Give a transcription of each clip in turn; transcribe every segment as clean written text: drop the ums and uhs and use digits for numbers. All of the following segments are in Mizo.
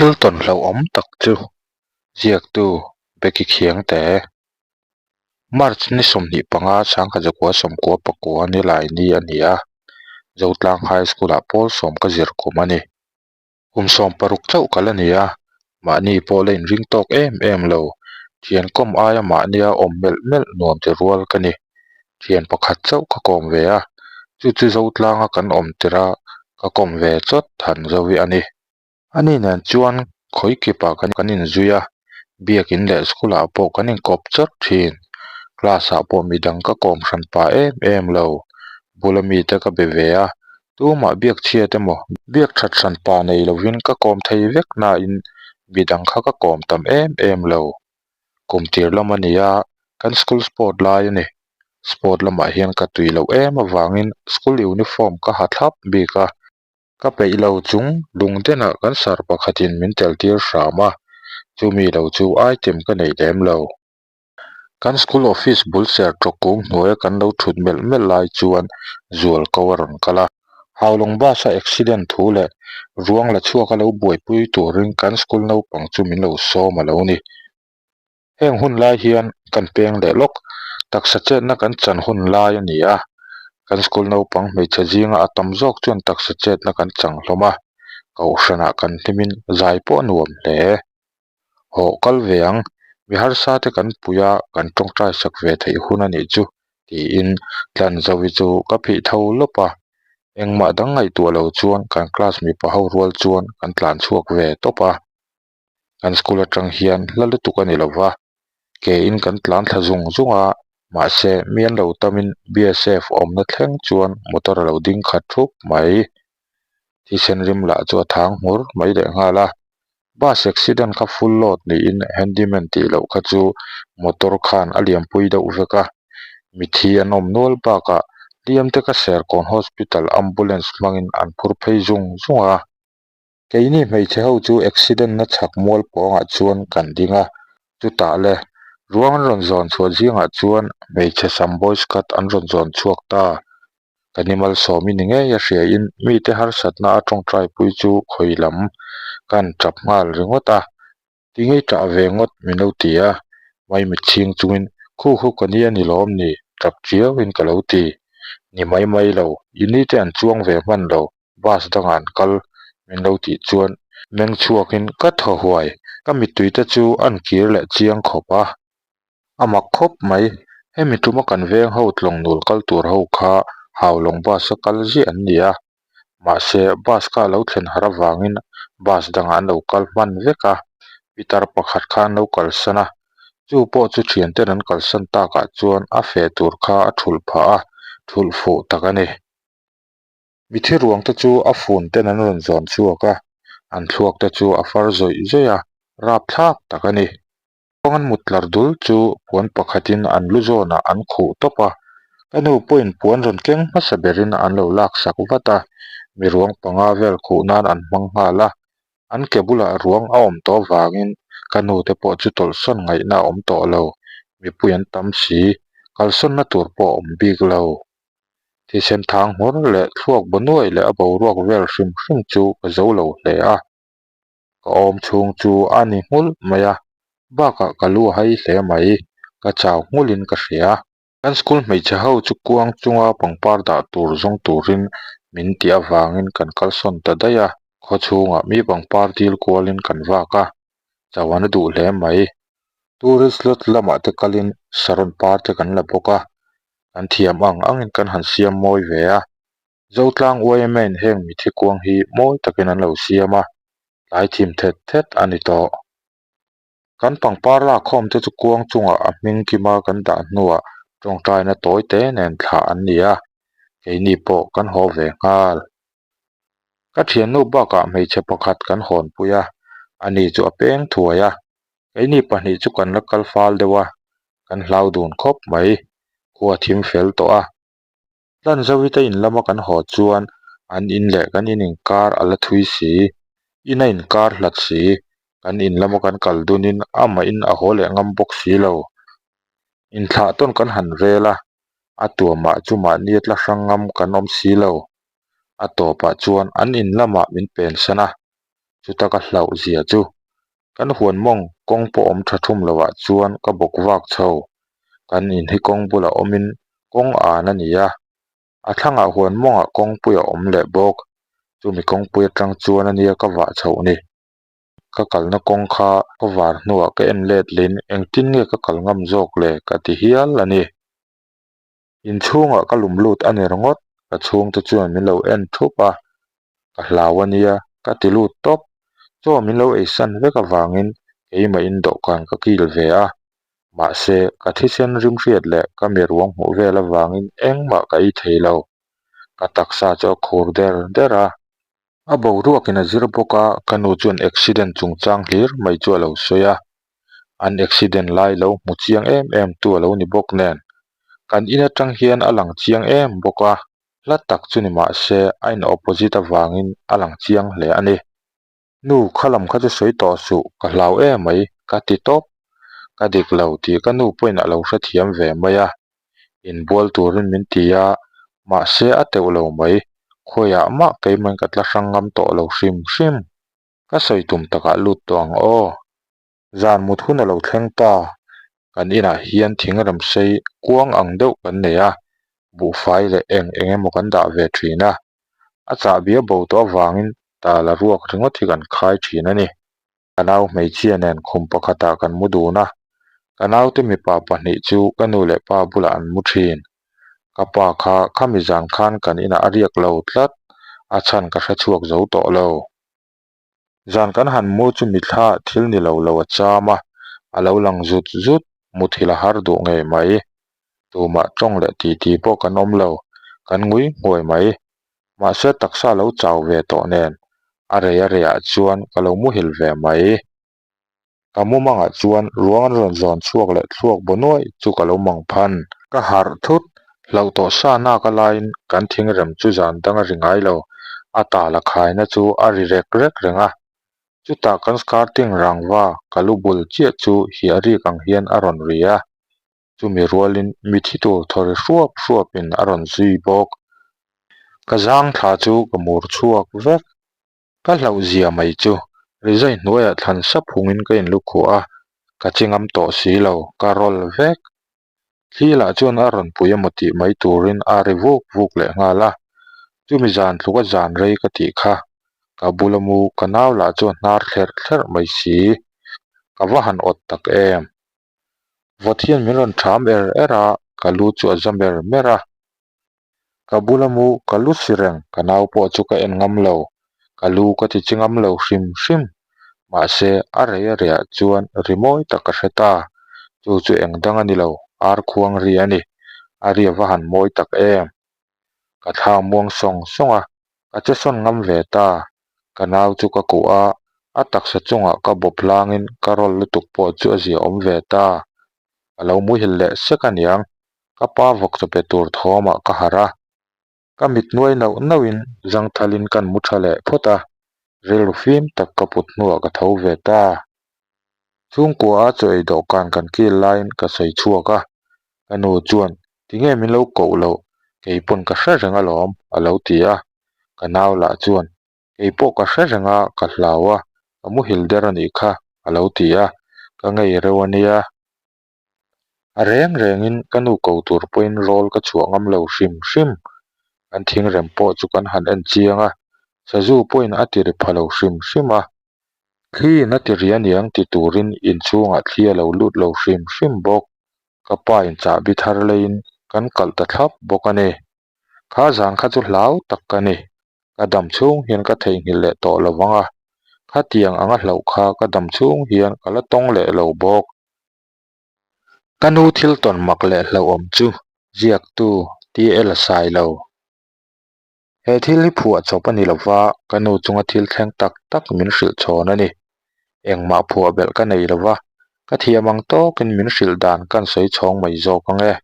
Thil tawn hlauhawm tak chu ziaktu Becky Khiangte, March ni 25 sangkhat 99 ni lai ni a ni a, Zotlang High School-ah pawl sawm ka zir kum a ni. Kum 16 chauh ka la ni a, mahni pawh la inring tawk em em lo, thian kawm aia mahnia awm melh melh nuam ti rual ka ni. Thian pakhat chauh ka kawm ve a, chu chu Zotlanga kan awm tirh a ka kawm ve chawt than Zovi a ni. Ani nen chuan khawi kipah kan inzui a, biakin leh school ah pawh kan inkawp chawt thin. Class ah pawh midang ka kawm hran pah em em lo, bula mite ka be ve a, tumah biak chhiat emaw biak that hran pa nei lovin ka kawm thei vek nain midang kha ka kawm tam em em lo. Kum tir lam a ni a, kan school sport lai a ni. Sport lamah hian ka tui loh em avangin school uniform ka ha thlap bik a. Ka peih lo chung lungdenah kan sar pakhatin min tel tir hram a, chumi lo chu item ka nei lem lo. Kan school office bul ser tawkung hnuaia kan lo thut melh melh lai chuan zual ko a rawn kal a. Haulawng bus a accident thu leh ruang la chhuak a lo buaipui turin kan school naupang chu min lo sawm a lo ni. Heng hun lai hian kan peng leh lawk, taksa chetna kan chan hun lai a ni a, kan school naupang hmeichhe zinga a tam zawk chuan taksa chetna kan chang hlawm a, kohhranah kan hlimin zai pawh a nuam hle. Hawh kal ve ang, mi harsa te kan pui a, kan tawngtai sak ve theih hun a nih chu tiin Tlanzovi chu ka phih tho lawp a, engmah dang ngaihtuah lo chuan kan class mipa ho rual chuan kan tlan chhuak ve tawp a. Kan school atang hian hla lutuk a ni lo va, ke in kan tlan thla zung zung a, mahse mi an lo tamin BSF awmna thleng chuan motor a lo ding khat thup mai. Thisen rim lah chu a thang hmur mai leh nghal a, bus accident kha full load niin handyman tih loh kha chu motor khan a liampui deuh vek a, mithi an awm nual bakah hliam te kha Serkawn hospital ambulance hmangin an phur phei zung zung a. Keini hmeichhe ho chu accident na chhak mual pawngah chuan kan ding a, chutah le ruang an rawn zawn chhuah zingah chuan hmeichhe sam boys cut an rawn zawn chhuak ta. Ka ni malsawmi ni ngei a hria in mite harsatna a tawngtai pui chu khawi lam kan tap nghal ringawt a, Tingei ṭah ve ngawt min lo ti a, maimit chhing chungin khu khu ka ni a ni lawm ni, ṭap ṭiauin ka lo ti. Ni mai mai lo, i ni te an chuang ve hman lo, bus dangah an kal min lo tih chuan meng chhuakin ka thaw huai, ka mittui te chu an kir leh chiang khawp a. A mak khawp mai, hemi tuma kan veng ho tlawng nul kal tur ho kha Haulawng bus a kal ziah an ni a, mahse bus kha a lo thlen har avangin bus dangah an lo kal hman vek a, pitar pakhat kha an lo kalsan a, chu pawh chu thianten an kalsan takah chuan a feh tur kha a thulh phah a, thulh fuh tak a ni. Mithi ruang te chu a fun ten an rawn zawn chhuak a, an thluak te chu a far zawih zawih a, rapthlak tak a ni. Kawng an mut tlar dul chu puan pakhatin an lu zawnah an khuh tawp a, ka nu pawhin puan rawn keng hmasa berin an lo laksak vat a, mi ruang panga vel khuh nan an hmang nghal a, an ke bulah ruang a awm tawh avangin ka nu te pawh chu tawlhsawn ngaihna a awm tawh lo, mipui an tam si, kalsawnna tur pawh a awm bik lo. Thisen thang nghawr leh thluak baw nuai leh a boruak vel hrim hrim chu ka zo lo hle a. Ka awm chhung chu a ni nghulh mai a, bakah ka lu a hai hle mai, ka chau nghulhin ka hria. Kan school hmeichhe ho chu kuang chunga pangpar dah tur zawng turin min tih avangin kan kalsawn ta daih a, khaw chhungah mi pangpar dil kualin kan vak a, chau an a duh hle mai. Tourist lodge lamah te kalin saron par te kan la bawk a, kan thiam ang angin kan han siam mawi ve a. Zotlang yma in heng mithi kuang hi mawi takin an lo siam a, tlai thim thet thet a ni tawh. Kan pangpar lakkhawm te chu kuang chungah a hming kima kan dah hnuah tawngtaina tawi te nen thlah an ni a, keini pawh kan haw ve nghal. Ka thiannu bakah hmeichhe pakhat kan hawnpui a, ani chu a peng thuai a, keini pahnih chu kan la kal fal deuh a, kan hlau dun khawp mai, khua thim fel tawh a. Tlanzawite in lama kan haw chuan an in leh kan in inkar a la thui si, in a inkar hlat si, kan in lama kan kal dunin amahin a haw leh ngam bawk si lo. Inthlah tawn kan han rel a, a tuamah chu mahni a tla hrang ngam kan awm si lo. A tawpah chuan an in lamah min pensan a. Chuta ka hlauh zia chu kan huan mawng kawng pawh awm tha thum lovah chuan ka bawk vak chho. Kan in hi kawng bulah awmin kawng an a ni a, a thlangah huan mawngah kawngpui a awm leh bawk. Chumi kawngpui atang chuan a nia ka vah chhoh ni. Ka kalna kawng kha khawvar hnuah ka en let lin engtin nge ka kal ngam zawk le ka ti hial a ni. Inchhungah ka lum lut a ni ringawt, ka chhungte chuan min lo en thup a, ka hlau a nia ka ti lut tawp. Chaw min lo eisan vek avangin keimahin dawhkan ka kil ve a, mahse ka thisen rimhriat leh ka mi ruang hmuh vel avangin engmah ka ei thei lo. Ka taksa chu a khur der der a. A boruakin a zir bawk a, ka nu chuan accident chungchang hlir mai chu a lo sawi a. An accident lai lo hmu chiang em em tu a lo ni bawk nen, kan in atang hian a lang chiang em bawk a, hla tak chu ni mah se a in opposite avangin a lang chiang hle a ni. Nu, kha lam kha chu sawi tawh suh, ka hlau em mai, ka ti tawp. Ka dik lo tih ka nu pawhin a lo hrethiam ve mai a, inbual turin min ti a, mahse a teuh lo mai, khawiah mah keimahin ka tla hrang ngam tawh lo hrim hrim. Ka sawi tum takah lut tawh ang aw. Zan mut hun a lo thleng ta, kan inah hian thing ramsei kuang ang deuh kan nei a, buhfai leh eng eng emaw kan dah ve thin a, a chahbi a bo tawh avangin tala ruak ringawt hi kan khai thin a ni. Ka nau hmeichhia nen khum pakhatah kan mu dun a, ka naute mipa pahnih chu ka nu leh pa bulah an mu thin. Ka pa kha khami zan khan kan inah a riak lo tlat, a chhan ka hre chhuak zo tawh lo. Zan kan han mu chu mithla thil ni lo lo a cham a, a lo lang zut zut, muthilh a har duh ngei mai. Tumah tawng leh titi pawh kan awm lo, kan ngui nghuai mai. Mahse taksa lo chau ve tawh nen a rei a reiah chuan ka lo muhil ve mai. Ka mumangah chuan ruang an rawn zawn chhuak leh thluak baw nuai chu ka lo mang phan. Ka harh thut, hlauh tawh sa nak a laiin kan thingrem chu zan dang a ri ngai lo, a tal a khaina chu a ri rek rek reng a. Chutah kan skirting rangva ka lu bul chiah chu hiah rik ang hian a rawn ri a. Chumi rualin mithi tur thaw ri hruap hruapin a rawn zui bawk. Ka zang thla chu ka mur chhuak vek. Ka hlauh zia mai chu rizai hnuaiah thlan sap hungin ka inlukhuah a, ka chi ngam tawh si lo, ka rawl vek. Thli lah chuan a rawn pui emaw tih mai turin a ri vuk vuk leh nghal a, chumi zan tluka zan rei ka tih kha, ka bula mu ka nau lah chuan hnar thlerh thlerh mai si, ka va han awt tak em. Vawt hian min rawn ṭham er er a, ka lu chu a za mer mer a. Ka bula mu ka lu si reng, ka nau pawh chu ka en ngam lo, ka lu ka ti chi ngam lo hrim hrim. Mahse, a rei a rehah chuan ri mawi tak ka hre ta, chu chu eng dang a ni lo, ar khuang ri a ni, a ri a va han mawi tak em. Ka thla muang sawng sawng a, ka che sawn ngam ve ta, ka nau chu ka kuh a, a taksa chungah ka bawp hlangin ka rawl lutuk pawh chu a zia awm ve ta. Ka lo muhil leh sek aniang, ka pa vawk chaw pe tur thawmah ka harh a, ka mit nuai nauh nauhin zangthalin kan mu tha leh phawt a, rilru fim tak ka put hnuah ka tho ve ta. Chhungkua a chaw ei dawhkan kan kil laiin ka sawi chhuak a, ka nu chuan tinge min lo koh loh, kei pawn ka hre reng alawm a lo ti a, ka nau lah chuan kei pawh ka hre reng a, ka hlau a, ka muhil der a nih kha a lo ti a, ka ngei reuh a nia. A reng rengin ka nu ko tur pawhin rawl ka chhuah ngam lo hrim hrim. Kan thingrem pawh chu kan han en chiang a, sazu pawhin a ti ri pha lo hrim hrim a. Thliin a ti ri aniang ti turin inchhungah thli a lo lut lo hrim hrim bawk. Ka pa in chahbi thar leiin kan kalh ta thlap bawk a ni. Kha zan kha chu hlau tak ka ni. Ka dam chhung hian ka theihnghilh leh tawh lo vang a, khatiang anga hlauh kha ka dam chhung hian ka la tawng leh lo bawk. Ka nu thil tawn mak leh hlauhawm chu ziaktu TL a sai lo. He thil hi phuah chawp a ni lo va, ka nu chunga thil thleng tak tak min hrilh chhawn a ni. Engmah phuah belh ka nei lo va, ka thiam ang tawkin min hrilh dan kan sawi chhawng mai zawk ang e.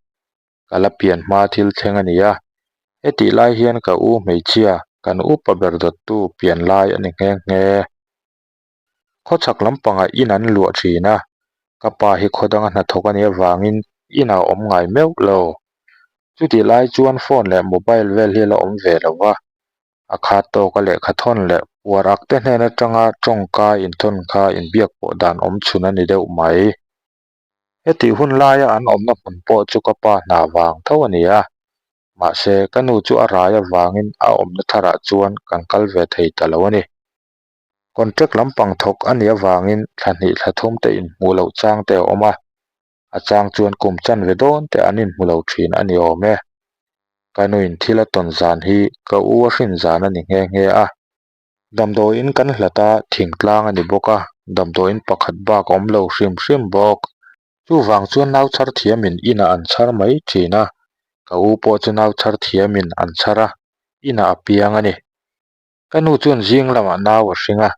Ka la pian hma thil thleng a ni a, hetih lai hian ka u hmeichhia kan upa ber dawttu pian lai a ni nghe nghe. Khawchhak lampangah in an luah thin a, ka pa hi khaw danga hnathawk a nih avangin inah a awm ngai meuh lo. Chutih lai chuan phone leh mobile vel hi a la awm ve lo va, a khat tawka lehkha thawn leh. Uar ak te hnen atanga tawngka inthawn kha inbiak pawh dan awm chhun a ni deuh mai. Hetih hun laia an awmna hmun pawh chu ka pa hna vang tho a ni a, mahse ka nu chu a rai avangin a awmna tharah chuan kan kal ve thei ta lo a ni. Contract lampang thawk a nih avangin thla hnih thla thum te inhmuh loh chang te a awm a, a chang chuan kum chanve dawn te an inhmu lo thin a ni awm e. Ka nuin thil a tawn zan hi ka u a hrin zan a ni nghe nghe a. Damdawiin kan hlat a, thingtlang a ni bawk a, damdawiin pakhat bak a awm lo hrim hrim bawk. Chuvang chuan nau chhar thiamin inah an chhar mai thin a, ka u pawh chu nau chhar thiamin an chhar a, inah a piang a ni. Ka nu chuan zing lamah nau a hring a,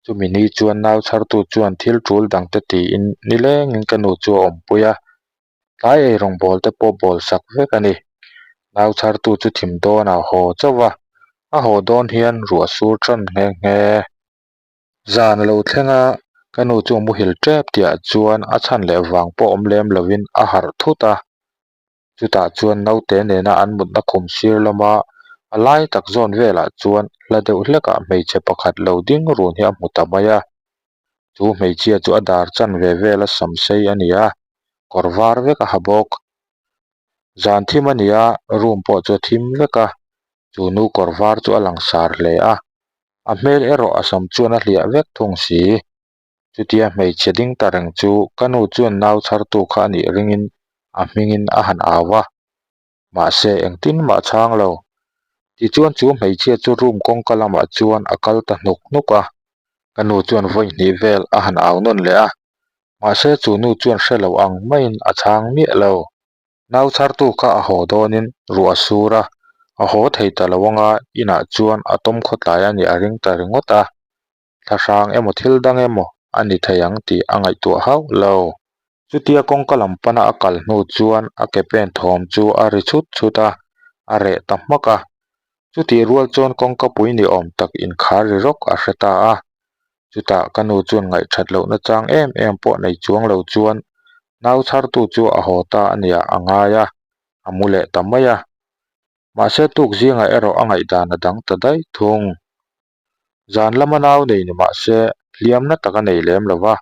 chumi ni chuan nau chhartu chuan thil tul dangte tiin nilengin ka nu chu a awmpui a, tlai eirawng bawl te pawh bawl sak vek a ni. Nau chhartu chu thim dawnah a haw chauh va, a haw dawn hian ruah sur tan nghe nghe. Zan a lo thleng a, ka nu chu a muhil tep tihah chuan a chhan leh vang pawh awm lem lovin a harh thut a. Chutah chuan naute nena an mutna khum sir lama a lai tak zawn velah chuan hla deuh hlekah hmeichhe pakhat lo ding run hi a hmu ta mai a. Chu hmeichhia chu a dar chan ve vela sam sei a ni a, kawr var vek a ha bawk. Zan thim a ni a, room pawh chu a thim vek a, chu nu kawr var chu a langsar hle a, a hmel erawh a sam chuan a hliah vek thung si. Chutia hmeichhe ding ta reng chu ka nu chuan nau chhartu kha a nih ringin a hmingin a han au a, mahse engtin mah chhang lo. Tichuan chu hmeichhia chu room kawngka lamah chuan a kal ta hnuk hnuk a, ka nu chuan vawi hnih vel a han au nawn leh a, mahse chu nu chuan hre lo ang maiin a chhang miah lo. Nau chhartu kha a haw dawnin ruah a sur a, a haw thei ta lo anga inah chuan a tawm khawtlai a nih a ring ta ringawt a. Thlahrang emaw thil dang emaw a ni thei ang tih a ngaihtuah hauh lo. Chutia kawngka lam pana a kal hnu chuan a ke pen thawm chu a ri chhut chhut a, a reh ta hmak a. Chutih rual chuan kawngka pui ni awm tak inkhar ri rawk a hre ta a. Chutah ka nu chuan ngaihthat lohna chang em em pawh nei chuang lo chuan nau chhartu chu a haw ta a nia a ngai a, a mu leh ta mai a. Mahse tuk zingah erawh a ngaihdan a dang ta daih thung. Zan lama nau nei ni mah se hliamna tak a nei lem lo va,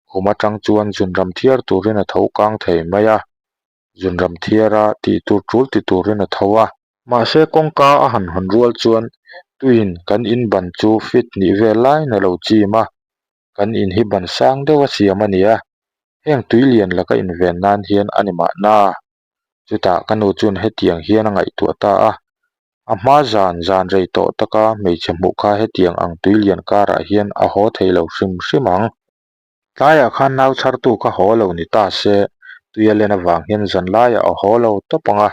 khum atang chuan zunram thiar turin a tho kang thei mai a, zunram thiara tih tur tul ti turin a tho a. Mahse kawngka a han hawn rual chuan tuiin kan in ban chu fit nih vel laiin a lo chim a, kan in hi ban sang deuh a siam a ni a, heng tui lian laka inven nan hian a ni mahna. Chutah ka nu chuan hetiang hian a ngaihtuah ta a, a hma zan zan rei tawh taka hmeichhe hmuh kha hetiang ang tui lian karah hian a haw thei lo hrim hrim ang. Tlaiah khan nau chhartu kha haw lo ni ta se, tui a len avang hian zan laiah a haw lo tawp ang a,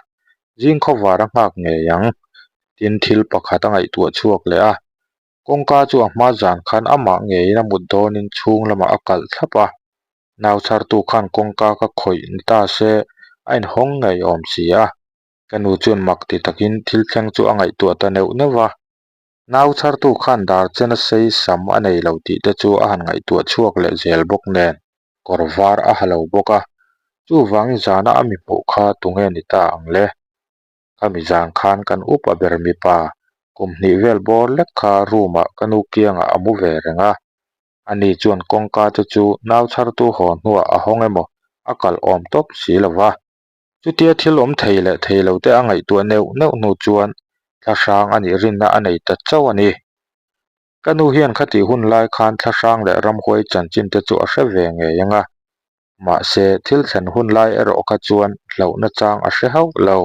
zing khawvar a nghak ngei ang. Tin, thil pakhat a ngaihtuah chhuak leh a, kawngka chu a hma zan khan amah ngeiin a mut dawnin chhung lamah a kalh thlap a, Nau chhartu khan kawngka ka khawih ni ta se a inhawng ngei awm si a. Ka nu chuan mak ti takin thil thleng chu a ngaihtuah ta neuh neuh va. Nau chhartu khan dar chena sei sam a nei lo tih te chu a han ngaihtuah chhuak leh zel bawk nen kawr var a ha lo bawk a. Chuvangin zana a mi hmuh kha tunge ni ta ang le? Khami zan khan kan upa ber mipa kum hnih vel bawr lek kha room ah ka nu kiangah a mu ve reng a. Ani chuan kawngka te chu nau chhartu haw hnuah a hawng emaw a kalh awm tawp si lo va. Chutia thil awm thei leh thei lo te a ngaihtuah neuh neuh hnu chuan thlahrang a nih rinna a nei ta chauh a ni. Ka nu hian khatih hun lai khan thlahrang leh ramhuai chanchin te chu a hre ve ngei ang a. Mahse, thil thlen hun lai erawh kha chuan hlauhna chang a hre hauh lo.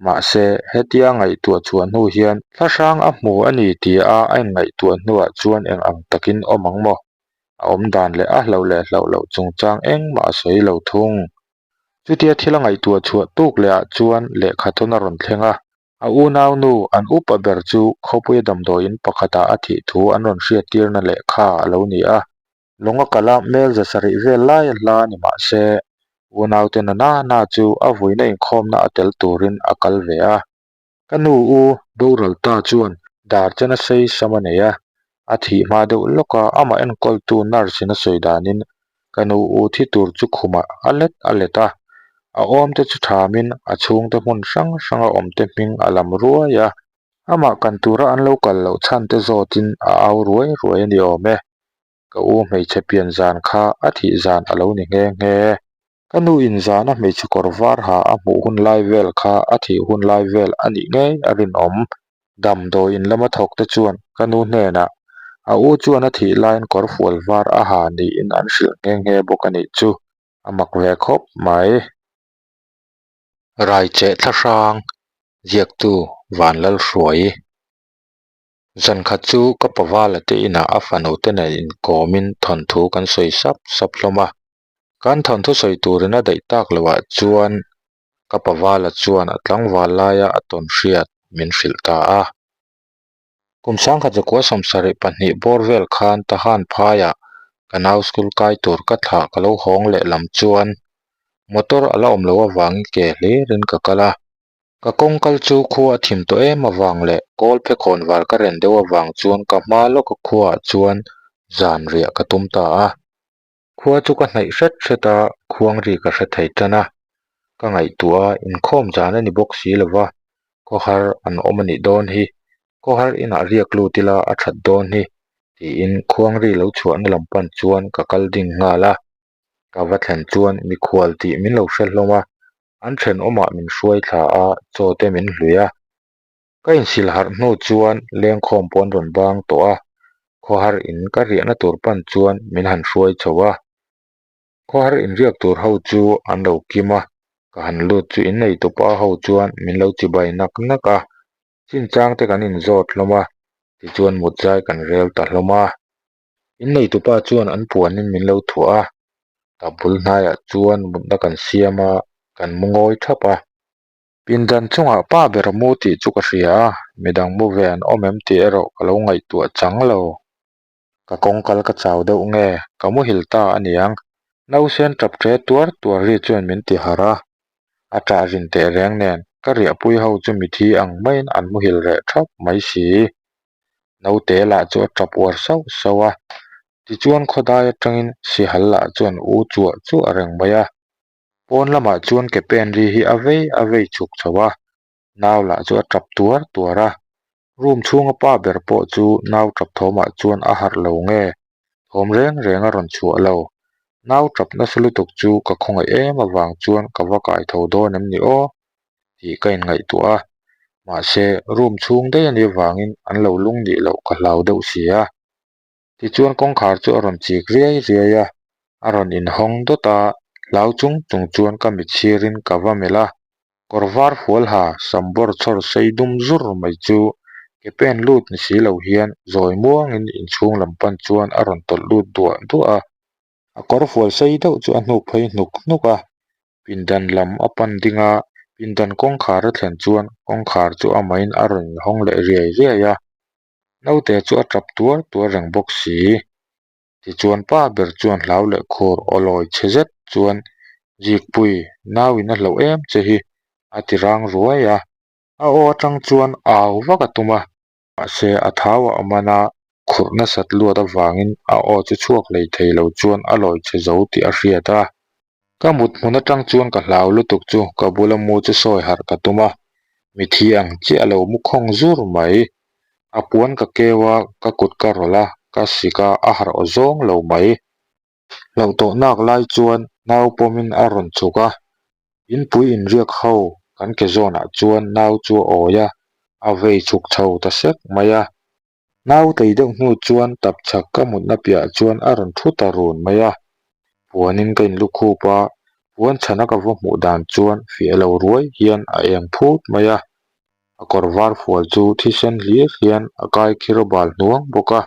Mahse, hetia ngaihtuah chhuah hnu hian thlahrang a hmu a ni tia a inngaihtuah hnuah chuan eng ang takin awm ang maw? A awm dan leh a hlauh leh hlauh loh chungchang engmah a sawi lo thung. Chutia thil a ngaihtuah chhuah tuk lehah chuan lehkha thawn a rawn thleng a, a unaunu an upa ber chu khawpuia damdawiin pakhatah a thih thu an rawn hriattirna lehkha a lo ni a. Lawng a kal a, mel za sarih vel lai a hla ni mah se, unaute na na na chu a vuina inkhawmna a tel turin a kal ve a. Ka nu u boral ta chuan dar chen a sei sam a nei a, a thih hma deuh lawk a, amah enkawltu nurse in a sawi danin ka nu u thi tur chu khumah a let a let a, a awmte chu thamin a chhungte hmun hrang hranga awmte hming a lam ruai a. Amah kan tura an lo kal loh chhan te zawtin a au ruai ruai a ni awm e. Ka u hmeichhe pian zan kha a thih zan a lo ni nghe nghe. Ka nu in zana hmeichhe kawr var ha a hmuh hun lai vel kha a thih hun lai vel a nih ngei a rinawm. Damdawi in lama thawk te chuan ka nu hnenah a u chuan a thih laiin kawr fual var a ha niin an hrilh nghe nghe bawk a nih chu a mak ve khawp mai. Raicheh thlahrang ziaktu Vanlalhruai. Zankhat chu ka pavala te inah a fanu te nen inkawmin thawnthu kan sawi sap sap hlawm a. Kan thawnthu sawi turin a daih tak loh ah chuan ka pavala chuan a tlangval laia a tawn hriat min hrilh ta a. Kum sangkhat zakua 72 bawr vel khan Tahan phaiah ka nau school kai tur ka thlah ka lo hawng leh lam chuan motor a la awm loh avangin ke hlirin ka kal a. Ka kawng kal chu khua a thim tawh em avang leh kawl phekhawn var ka ren deuh avang chuan ka hma lawka khuaah chuan zan riah ka tum ta a. Khua chu ka hnaih hret hret a, khuang ri ka hre thei tan a. Ka ngaihtuah a, inkhawm zan a ni bawk si lo va, khawhar an awm a nih dawn hi, khawhar inah riak lut ila a that dawn hi, tiin khuang ri lo chhuahna lam pan chuan ka kal ding nghal a. Ka va thlen chuan mikhual tih min lo hre hlawm a, an thenawmah min hruai thla a, chaw te min hlui a. Ka insil harh hnu chuan lengkhawm pawh an rawn bang tawh a, khawhar in ka riahna tur pan chuan min han hruai chho a. Khawhar inriak tur ho chu an lo kim a, ka han lut chu innei tupa ho chuan min lo chibai nak nak a, chinchang te kan inzawt hlawm a, tichuan mut zai kan rel ta hlawm a. Innei tupa chuan an puanin min lo thuah a, tap bul hnaiah chuan mutna kan siam a, kan mu ngawi thap a. Pindan chungah pa ber mu tih chu ka hria a, midang mu ve an awm em tih erawh ka lo ngaihtuah chang lo. Ka kawng kal ka chau deuh nge, ka muhil ta a niang. Nausen tap ṭe tuar tuar ri chuan min ti harh a, a ṭah rin teh reng nen ka riahpui ho chu mithi ang maiin an muhil reh ṭhap mai si. Naute lah chu a tap uar sauh sauh a, tichuan khawdai aṭangin sihal lah chuan u chuah chuah reng mai a. Pawn lamah chuan ke pen ri hi a vei a vei chhuk chho a, nau lah chu a tap tuar tuar a. Room chhunga pa ber pawh chu nau tap thawmah chuan a harh lo nge, thawm reng reng a rawn chhuah lo. Nau tap nasa lutuk chu ka khawngaih em avang chuan ka va kai tho dawn em ni aw tih ka inngaihtuah a, mahse room chhung daih a nih avangin an lo lung nih loh ka hlau deuh si a. Tichuan kawngkhar chu a rawn chik riai riai a, a rawn inhawng dawt a, hlau chung chung chuan ka mit sirin ka va melh a, kawr var fual ha sam bawr chhawr sei dum zur mai chu ke pen lut ni si lo hian zawi muangin inchhung lam pan chuan a rawn tawlh lut duah duah a. A kawr fual sei deuh chu a hnuk phei hnuk hnuk a, pindan lam a pan ding a, pindan kawngkhar a thlen chuan kawngkhar chu amahin a rawn inhawng leh riai riai a. Naute chu a tap tuar tuar reng bawk si. Tichuan pa ber chuan hlau leh khur aw lawi chhe zet chuan Zikpui, nau in a hlauh em che hi a ti rang ruai a. A aw atang chuan au vak a tum a, mahse a thau a awm a, khurh nasat luat avangin a aw chu chhuak hlei thei lo chuan a lawi chhe zo tih a hriat a. Ka mut hmun atang chuan ka hlau lutuk chu ka bula mu chu sawi harh ka tum a, mithi ang chiah a lo mu khawng zur mai. A puan ka keu a, ka kut ka rawlh a, ka sik a, a harh aw zawng lo mai. Hlauh tawh nak lai chuan nau pawmin a rawn chhuk a, inpui inriak ho kan ke zawnah chuan nau chu a awi a, a vei chhuk chho ta sek mai a. Nau tlei deuh hnu chuan tapchhak ka mutna piahah chuan a rawn thu ta run mai a, puanin ka inlukhup a, puan chhana ka va hmuh dan chuan fiah lo ruai hian a eng phut mai a, a kawr var fual chu thisen hlir hian a kai khir bal hnuang bawk a,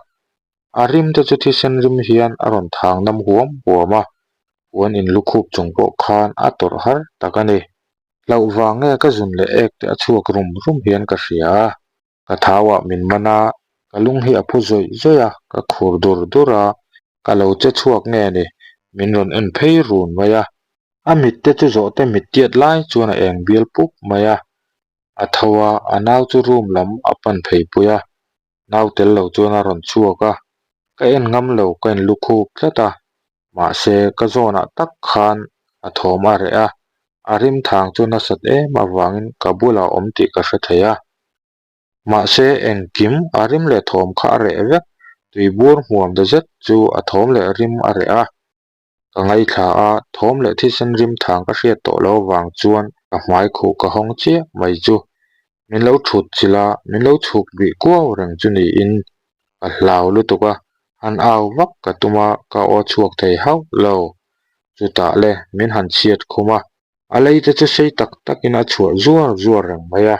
a rim te chu thisen rim hian a rawn thang nam huam huam a, puan inlukhup chung pawh khan a tawrh har tak a ni. Hlauh vang nge ka zun leh ek te a chhuak rum rum hian ka hria a. Ka thauah min man a, ka lung hi a phu zawih zawih a, ka khur dur dur a, ka lo che chhuak nge ni, min rawn en phei run mai a. A mit te chu zawhte mit tiat lai chuan a eng bial pup mai a, a tho a, a nau chu room lam a pan phei pui a, nau tel lo chuan a rawn chhuak a, ka en ngam lo ka in lukhup tlat a, mahse ka zawnah tak khan a thawm a reh a, a rim thang chu nasat em avangin ka bulah a awm tih ka hre thei a. Mahse, engkim a rim leh thawm kha a reh vek, tuibur hmuam ta zet chu a thawm leh rim a reh a. Ka ngaithla a, thawm leh thisen rim thang ka hriat tawh lo avang chuan ka hmai khuh ka hawng chiah mai chu min lo thut chilh a, min lo chhuk bih kuau reng chu niin ka hlau lutuk a, han au vak ka tum a, ka aw chhuak thei hauh lo. Chutah le min han chhiat khum a, a lei te chu sei tak takin a chhuah zuar zuar reng mai a.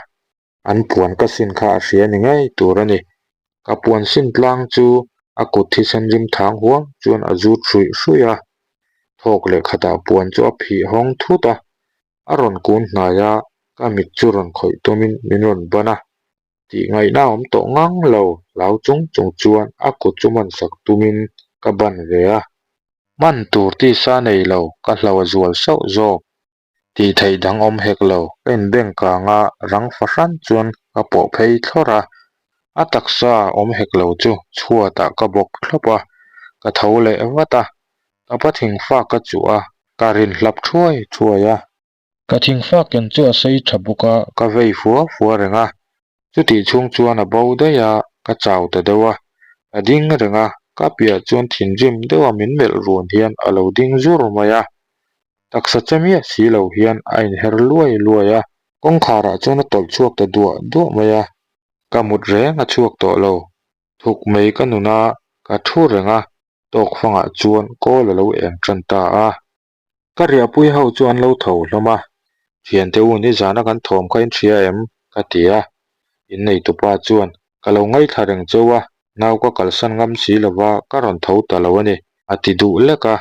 An puan ka sin kha a hria ni ngei tur a ni. Ka puan sin tlang chu a kut thisen rim thang huam chuan a zut hruih hruih a. Thawk leh khatah puan chu a phih hawng thut a, a rawn kun hnai a, ka mit chu rawn khawih tumin min rawn ban a. Tih ngaihna a awm tawh ngang lo, hlau chung chung chuan a kut chu man sak tumin ka ban ve a. Man tur tisa nei lo, ka hlo a zual sauh zawk. Tih theih dang awm hek lo, ka inbeng kang a, rang fahran chuan ka pawh phei thlawrh a, a taksa awm hek lo chu chhuatah ka bawk thlawp a, ka tho leh vat a, ka pa thingfak ka chuh a, ka rin hlap thuai thuai a. Ka thingfak ken chu a sei tha bawk a, ka vei fua fua reng a, chutih chhung chuan a bo daih a, ka chau ta deuh a, ka ding reng a, ka piah chuan thinrim deuha min melh run hian a lo ding zur mai a, Taksa che miah si lo hian a inher luai luai a. Kawngkharah chuan a tawlh chhuak ta duah duah mai a. Ka mut reng a chhuak tawh lo. Thuk mai ka nun a, ka thu reng a, tawk fangah chuan kawl a lo eng tan ta a. Ka riahpui ho chu an lo tho hlawm a. Thiante u nizana kan thawm kha in hria em? ka ti a. Inneitupa chuan ka lo ngaithla reng cheu a, nau ka kalsan ngam si lova ka rawn tho ta lo a ni, a ti duh lek a.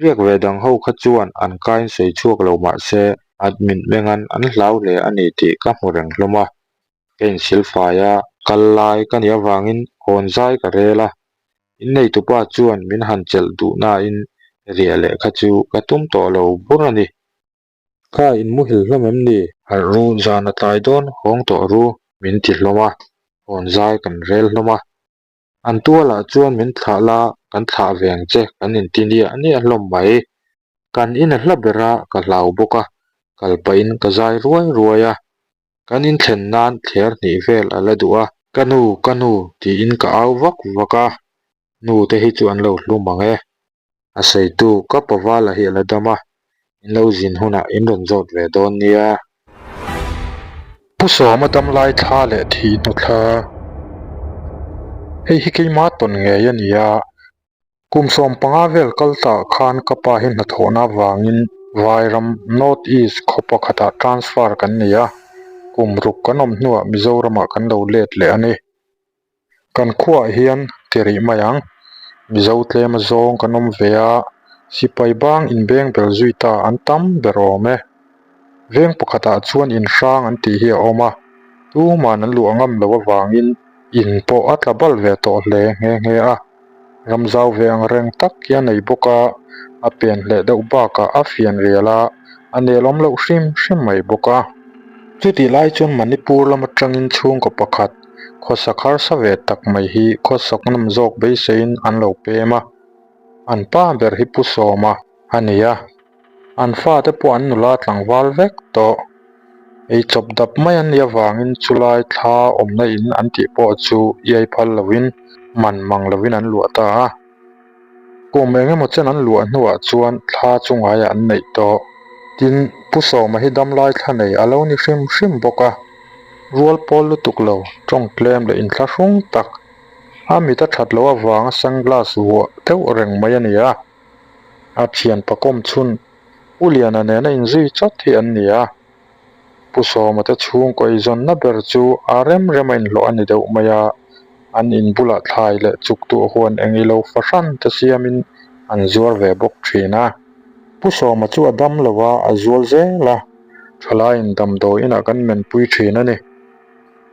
Riak ve dang ho kha chuan an kain sawi chhuak lo mah se admin mengan an hlau hle a ni tih ka hmu reng hlawm a. Ka insilfai a, kal lai ka nih avangin hawn zai ka rel a. Inneitupa chuan min han chelh duh nain riah leh kha chu ka tum tawh lo bur a ni. Kha in muhil hlawm em ni? Harh ru, zan a tlai dawn hawng tawh ru min ti hlawm a, hawn zai kan rel hlawm a. An tualah chuan min thlah la, kan thlah ve ang che, kan inti niah niah hlawm mai. Kan in a hla ber a, ka hlau bawk a, kal pahin ka zai ruai ruai a. Kan inthlen nan thler hnih vel a la duh a. Ka nu, ka nu, tiin ka au vak vak a, nu te hi chu an lo hlum ang e. A sawitu ka pavala hi a la dam a, in lo zin hunah in rawn zawt ve dawn nia. Pu Sawma damlai thla leh thih hnu thla. Hei hi keima tawn ngei a ni a, kum 15 vel kal tah khan ka pa hi hnathawhna avangin Vairam North East khaw pakhatah transfer kan nei a, kum ruk kan awm hnuah Mizoramah kan lo let leh a ni. Kan khuaah hian ti rih mai ang. Mizo tlem a zawng kan awm ve a, sipai bang inbeng bel zui ta an tam ber awm e. Veng pakhatah chuan in hrang an tih hi a awm a, tuman an luah ngam loh avangin in pawh a tla bal ve tawh hle nghe nghe a. Ram zau ve ang reng tak hi a nei bawk a, a pen hleh deuh bakah a fian rial a, a nelawm loh hrim hrim mai bawk a. Chutih lai chuan Manipur lam atangin chhungkaw pakhat khawsak harsa ve tak mai hi khawsak nawm zawk beiseiin an lo pem a, an pa ber hi Pu Sawma a ni a. An fate pawh an nula tlangval vek tawh. Ei chawp dap mai an nih avangin chulai thla awmna in an tih pawh chu iai phal lovin man mang lovin an luah ta a. Kum eng emaw chen an luah hnuah chuan thla chu ngaiah an neih tawh. Tin, Pu Sawma hi damlai thla nei a lo ni hrim hrim bawk a. Rual pawl lutuk lo, tawng tlem leh inthlahrung tak, a mit a that loh avanga sunglass vuah deuh reng mai a ni a. A thian pakawm chhun Pu Liana nena inzui chawt hi an ni a. Pu Sawma te chhungkaw eizawnna ber chu a rem rem a inhlawh a ni deuh mai a, an in bulah thlai leh chuk tuah huan eng ilo fahran te siamin an zuar ve bawk thin a. Pu Sawma chu a dam lo a, a zual zel a, thalaiin damdawi inah kan menpui thin a ni.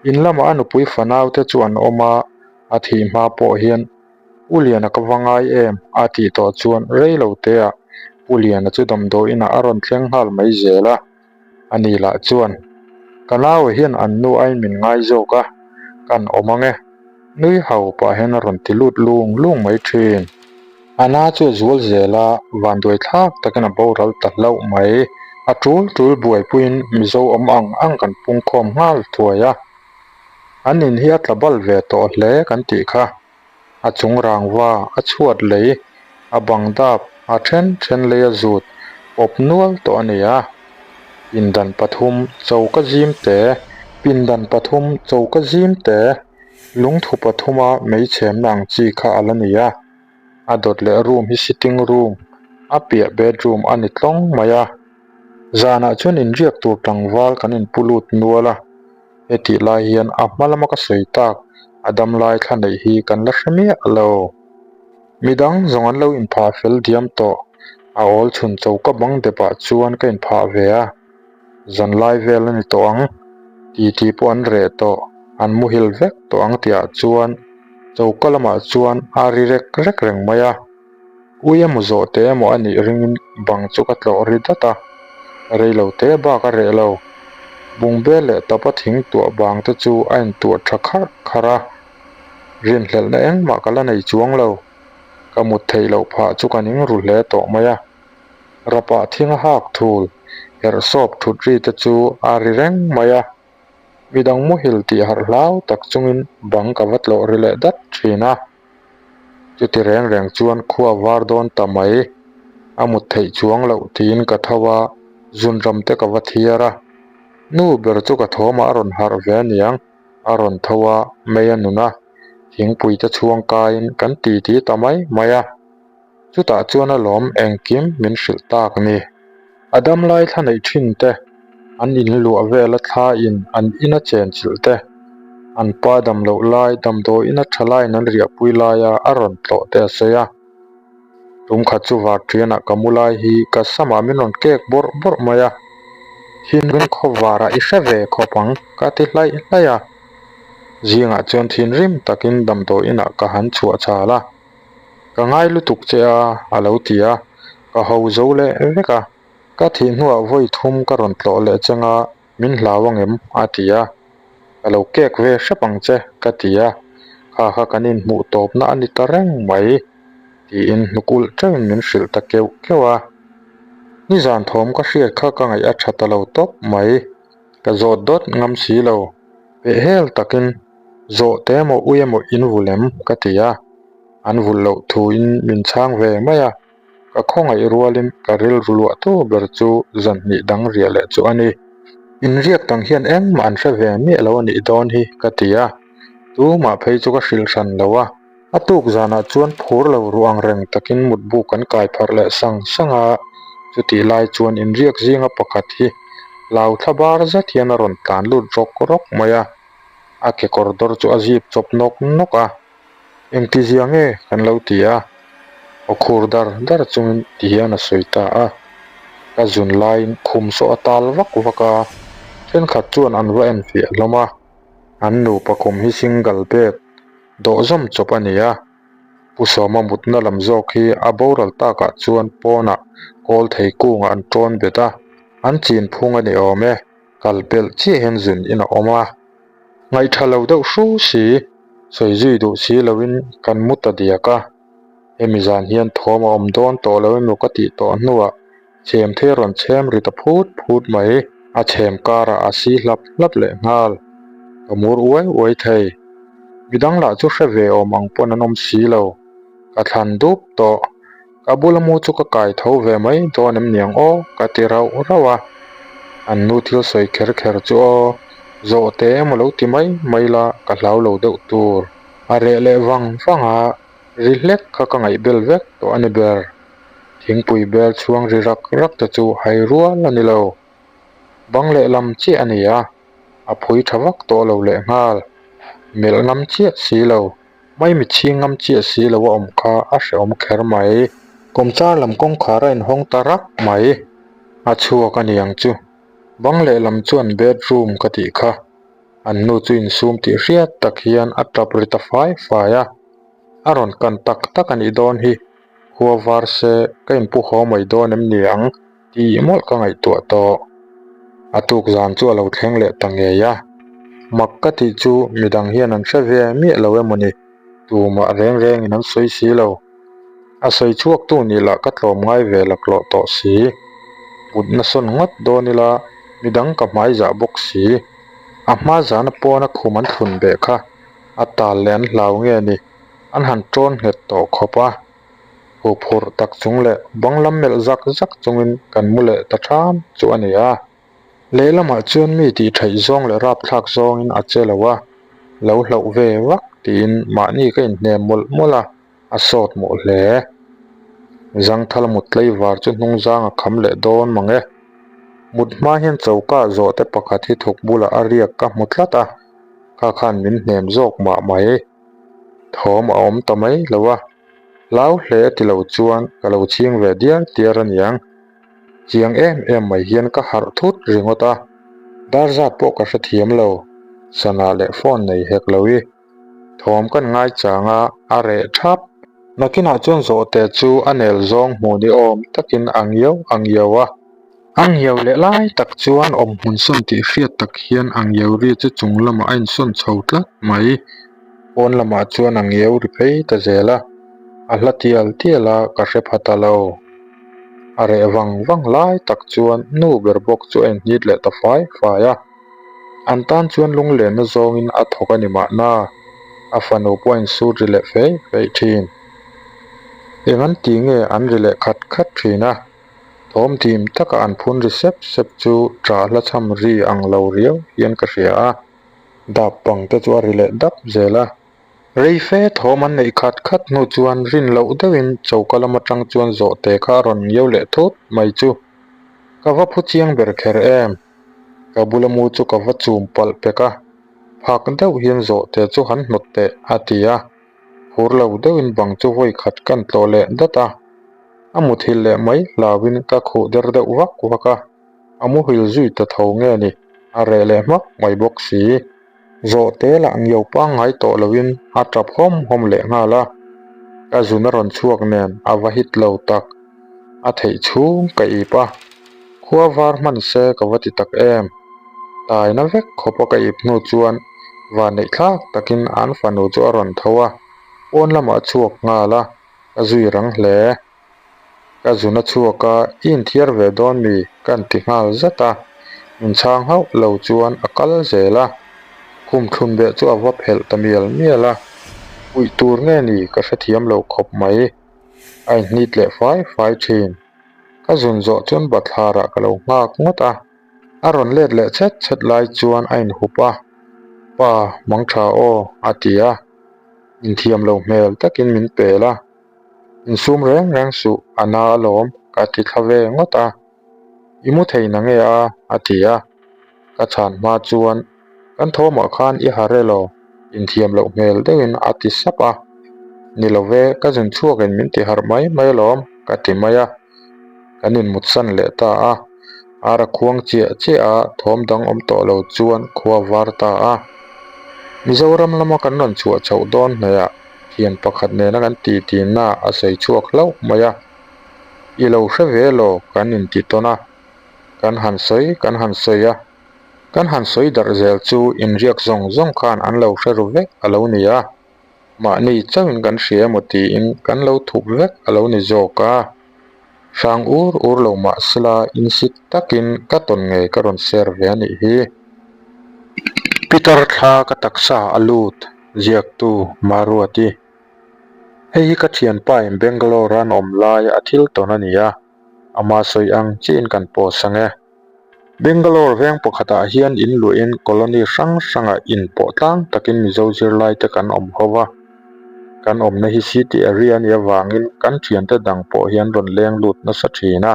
In lamah a nupui fanau te chu an awm a, a thih hma pawh hian U Liana ka va ngai em? a tih tawh chuan rei lo teah Pu Liana chu damdawi inah a rawn thleng nghal mai zel a. Ani lah chuan, Ka naue hian an nu aiin min ngai zawk a, kan awm ang e. Nui hau pah hian a rawn ti lut lung lung mai thin. A na chu a zual zel a, vanduai thlak takin a boral ta hlauh mai. A tul tul buaipuiin Mizo awm ang ang kan pungkhawm nghal thuai a. An in hi a tla bal ve tawh hle kan tih kha. A chung rangva, a chhuat lei, a bang dap, a then then lei a zut pawp nual tawh a ni a. Pindan pathum choka zim te, pindan pathum choka zim te, lungthu pathuma meichhemna ang chi kha a la ni a. A dawt leh room hi sitting room, a piah bedroom a ni tlawng mai a. Zanah chuan inriak tur tlangval kan inpu lut nual a. Hetih lai hian a hma lama ka sawi tak a dam lai thla neih hi kan la hre miah lo. Midang zawng an lo inphah fel diam tawh, a awl chhun choka bang depah chuan ka inphah ve a, zan lai vel a ni tawh ang, titi pawh an reh tawh, an muhil vek tawh ang tihah chuan choka lamah chuan a ri rek rek reng mai a. Ui emaw zawh teh emaw a nih ringin bang chu ka tlawh ri dat a, rei lo te bak a reh lo. Bungbel leh tapa thing tuah bang te chu a intuah tha kharh kharh a, rinhlelhna engmah ka la nei chuang lo. Ka mut theih loh phah chu ka ning ru hle tawh mai a. Rapah thing a hak thul, herh sawp thut ri te chu a ri reng mai a. Midang muhil tih harh hlau tak chungin bang ka va tlawh ri leh dat thin a. Chuti reng reng chuan khua var dawn ta mai, a mut theih chuang loh tiin ka tho a, zunram te ka va thiar a. Nu ber chu ka thawmah a rawn harh ve aniang, a rawn tho a, mei a nun a, thingpui te chhuang kaiin kan titi ta mai mai a. Chutah chuan a lawm engkim min hrilh tak ni. A dam lai thla neih thin te, an in luah vela thla in an ina chen chilh te, an pa dam loh lai damdawiin a tha laiin an riahpui laia a rawn tlawh te a sawi a. Tum khat chu varṭianah ka mu lai hi ka samah min rawn kek bawrh bawrh mai a, thinrim khawvarah i hre ve khawp ang ka ti hlaih hlaih a. Zingah chuan thinrim takin damdawiinah ka han chhuah chhal a. Ka ngai lutuk che a, a lo ti a, ka ho zo leh vek a. Ka thih hnuah vawi thum ka rawn tlawh leh cheng a, min hlau angem? a ti a. Ka lo kek ve hrep ang che, ka ti a. Kha kha kan inhmuh tawpna a ni ta reng mai, tiin hnuk ulh teuhin min hrilh ta keuh keuh a. Nizan thawm ka hriat kha ka ngaih a tha ta lo tawp mai. Ka zawt dawt ngam si lo, pehhel takin Zawh te emaw ui emaw in vulh em? ka ti a, an vulh loh thuin min chhang ve mai a, ka khawngaih rualin ka rilru luah tu ber chu zan hnih dang riah leh chu a ni. Inriak dang hian engmah an hre ve miah lo a nih dawn hi ka ti a, tumah phei chu ka hrilh hran lo a. A tuk zanah chuan phur lo ruh ang reng takin mutbu kan kai pharh leh sang sang a, chutih lai chuan inriak zinga pakhat hi hlau thla bar zet hian a rawn tlan lut rawk rawk mai a. A kekawr dawr chu a zip chawp nawk nawk a, Engtizia nge kan lo ti a? Aw khur dar dar chungin ti hian a sawi ta a. Ka zun laiin khum saw a tal vak vak a, thenkhat chuan an va enfiah hlawm a. An nupa khum hi single bed dawh zawm chawp a ni a. Pu Sawma mutna lam zawk hi a boral takah chuan pawnah kawl thei kungah an tawn bet a, an chin phung a ni awm e. Kal pelh chiah hian zun in a awm a, ngaihtha lo deuh hru si, sawi zui duh si loin kan mu ta diak a. Hemi zan hian thawm a awm dawn tawh lo emaw ka tih tawh hnuah chhem thei a rawn chhem ri ta phut phut mai. A chhem karah a si hlap hlap leh nghal, ka mur uai uai thei. Midang lah chu hre ve awm ang pawn an awm si lo, ka thlan dup tawh. Ka bula mu chu ka kai tho ve mai dawn em niang aw ka ti rauh rauh a, an nu thil sawi kher kher chu aw zawh teh emaw lo ti mai mai la ka hlau lo deuh tur. A reh leh vang vang a, ri hlek kha ka ngaih bel vek tawh a ni ber. Thingpui bel chhuang ri rak rak te chu hai rual a ni lo. Bang lehlam chiah a ni a, a phui tha vak tawh lo lehnghal. Melh ngam chiah si lo. Maimi chhing ngam chiah si lo a awm kha a hrehawm kher mai. Kawmchar lam kawngkhar a inhawng ta rak mai. A chhuak a niang chu. Bang lehlam chuan bedroom ka tih kha. An nu chu insum tih hriat tak hian a tap ri ta fai fai a. A rawn kan tak tak a nih dawn hi. Khua var se ka inpu haw mai dawn em ni ang tih mawlh ka ngaihtuah tawh. A tuk zan chu a lo thleng leh ta ngei a, mak ka tih chu midang hian an hre ve miah lo emaw ni, tumah reng rengin an sawi si lo. A sawi chhuak tu nih lah ka tlawm ngai ve laklawh tawh si. Mutna sawn ngawt dawn ila midang ka hmai zah bawk si. A hma zana pawna khum an thlun beh kha a tal leh an hlau nge ni, an han tawn nghet tawh khawp a. Huphurh tak chung leh bang lam melh zak zak chungin kan mu leh ta ṭham chu a ni a. Lehlamah chuan mi tih theih zawng leh rapthlak zawngin a che lo a, lo hlauh ve vak tiin mahni ka inhnem mawlh mawlh a, a sawt mawh hle. Zangthal mut tlaivar chu hnung zang a kham leh dawn mang e. Mut hma hian choka zawhte pakhat hi thuk bulah a riak ka hmu tlat a, kha khan min hnem zawk mah mai. Thawm a awm ta mai lo a, hlau hle ti lo chuan ka lo chhing ve diar diar a niang. Chiang em em mai hian ka harh thut ringawt a, dar zat pawh ka hrethiam lo, sana leh phone nei hek lo i. Thawm kan ngai chang a, a reh thap. Nakinah chuan zawhte chu a nel zawng hmuh ni awm takin a ngiau a ngiau a. A ngiau leh lai tak chuan awm hmun sawn tih hriat tak hian a ngiau ri chu chung lamah a insawn chho tlat mai. Pawn lamah chuan a ngiau ri phei ta zel a, a hla tial tial a ka hre pha ta lo. A reh vang vang lai tak chuan nu ber bawk chu a inhnit leh ta fai fai a. An tan chuan lunglenna zawngin a thawk a ni mahna, a fanu pawh a insut ri leh feih feih thin. Eng an tih nge an ri leh khat khat thin a, thawm dim taka an phun ri sep sep chu ṭah hla chham ri ang lo riau hian ka hria a, dap bang te chu a ri leh dap zel a. Rei fe thawm an neih khat khat hnu chuan rin loh deuhin choka lam atang chuan zawhte kha a rawn ngiau leh thut mai chu ka va phu chiang ber kher em. Ka bula mu chu ka va chum palh pek a, phak deuh hian zawhte chu han hnawt teh a ti a, phur lo deuhin bang chu vawi khat kan tlawh leh dat a, a muthilh leh mai hlauhin ka khuh der deuh vak vak a, a muhil zui ta tho nge ni, a reh leh hmak mai bawk si. Zawhte lah ngiau pangngai tawh loin a tap hawm hawm leh nghal a, ka zun a rawn chhuak nen a va hit lo tak. A theih chhung ka ip a, khua var hman se ka va ti tak em. Taina vek khawpa ka ip hnu chuan vanneih thlak takin an fanu chu a rawn tho a, pawn lamah a chhuak nghal a, ka zui rang hle. Ka zun a chhuak a, i inthiar ve dawn mi? ka inti nghal zat a, min chhang hauh lo chuan a kal zel a, khum thlun beh chu a va phelh ta mial mial a, puih tur nge ni ka hrethiam lo khawp mai, a inhnit leh fai fai thin. Ka zun zawh chuan bathlarah ka lo nghak ngawt a, a rawn let leh chhet chhet lai chuan a inhup a, Pa, mangtha aw, a ti a, inthiam lo hmel takin min pel a. Insum reng reng suh, a na alawm, ka ti thla ve ngawt a. I mu thei na nge a? a ti a. Ka chhan hma chuan, Kan thawmah khan i harh elaw? Inthiam loh hmel deuhin a ti sap a. Ni lo ve, ka zun chhuakin min ti harh mai mai alawm, ka ti mai a. Kan inmutsan leh ta a. Ar a khuang chiah chiah a, thawm dang awm tawh lo chuan khua var ta a. Mizoram lama kan rawn chhuah chhoh dawn hnaihah thian pakhat nena kan ti tinna a sawi chhuak hlauh mai a, I lo hre ve law kan inti tawn a, kan han sawi kan han sawi a, kan han sawi darh zel chu inriak zawng zawng khan an lo hre ru vek a lo ni a, mahni chauhin kan hria emaw tiin kan lo thup vek a lo ni zawk a, hrang ur ur lo mahsela insit takin ka tawn ngei ka rawn share ve a nih hi. Peter thla ka taksa a lut. Ziaktu Maruati, Hei hi ka thianpa in Bangalore an awm lai a thil tawn a ni a, ama sawi ang chiin kan post ang e. Bangalore veng pakhatah hian in luahin colony hrang hrangah in pawh tlang takin Mizo zirlaite kan awm ho va. Kan awmna hi city area a nih avangin kan thiante dang pawh hian rawn leng lut nasa thin a.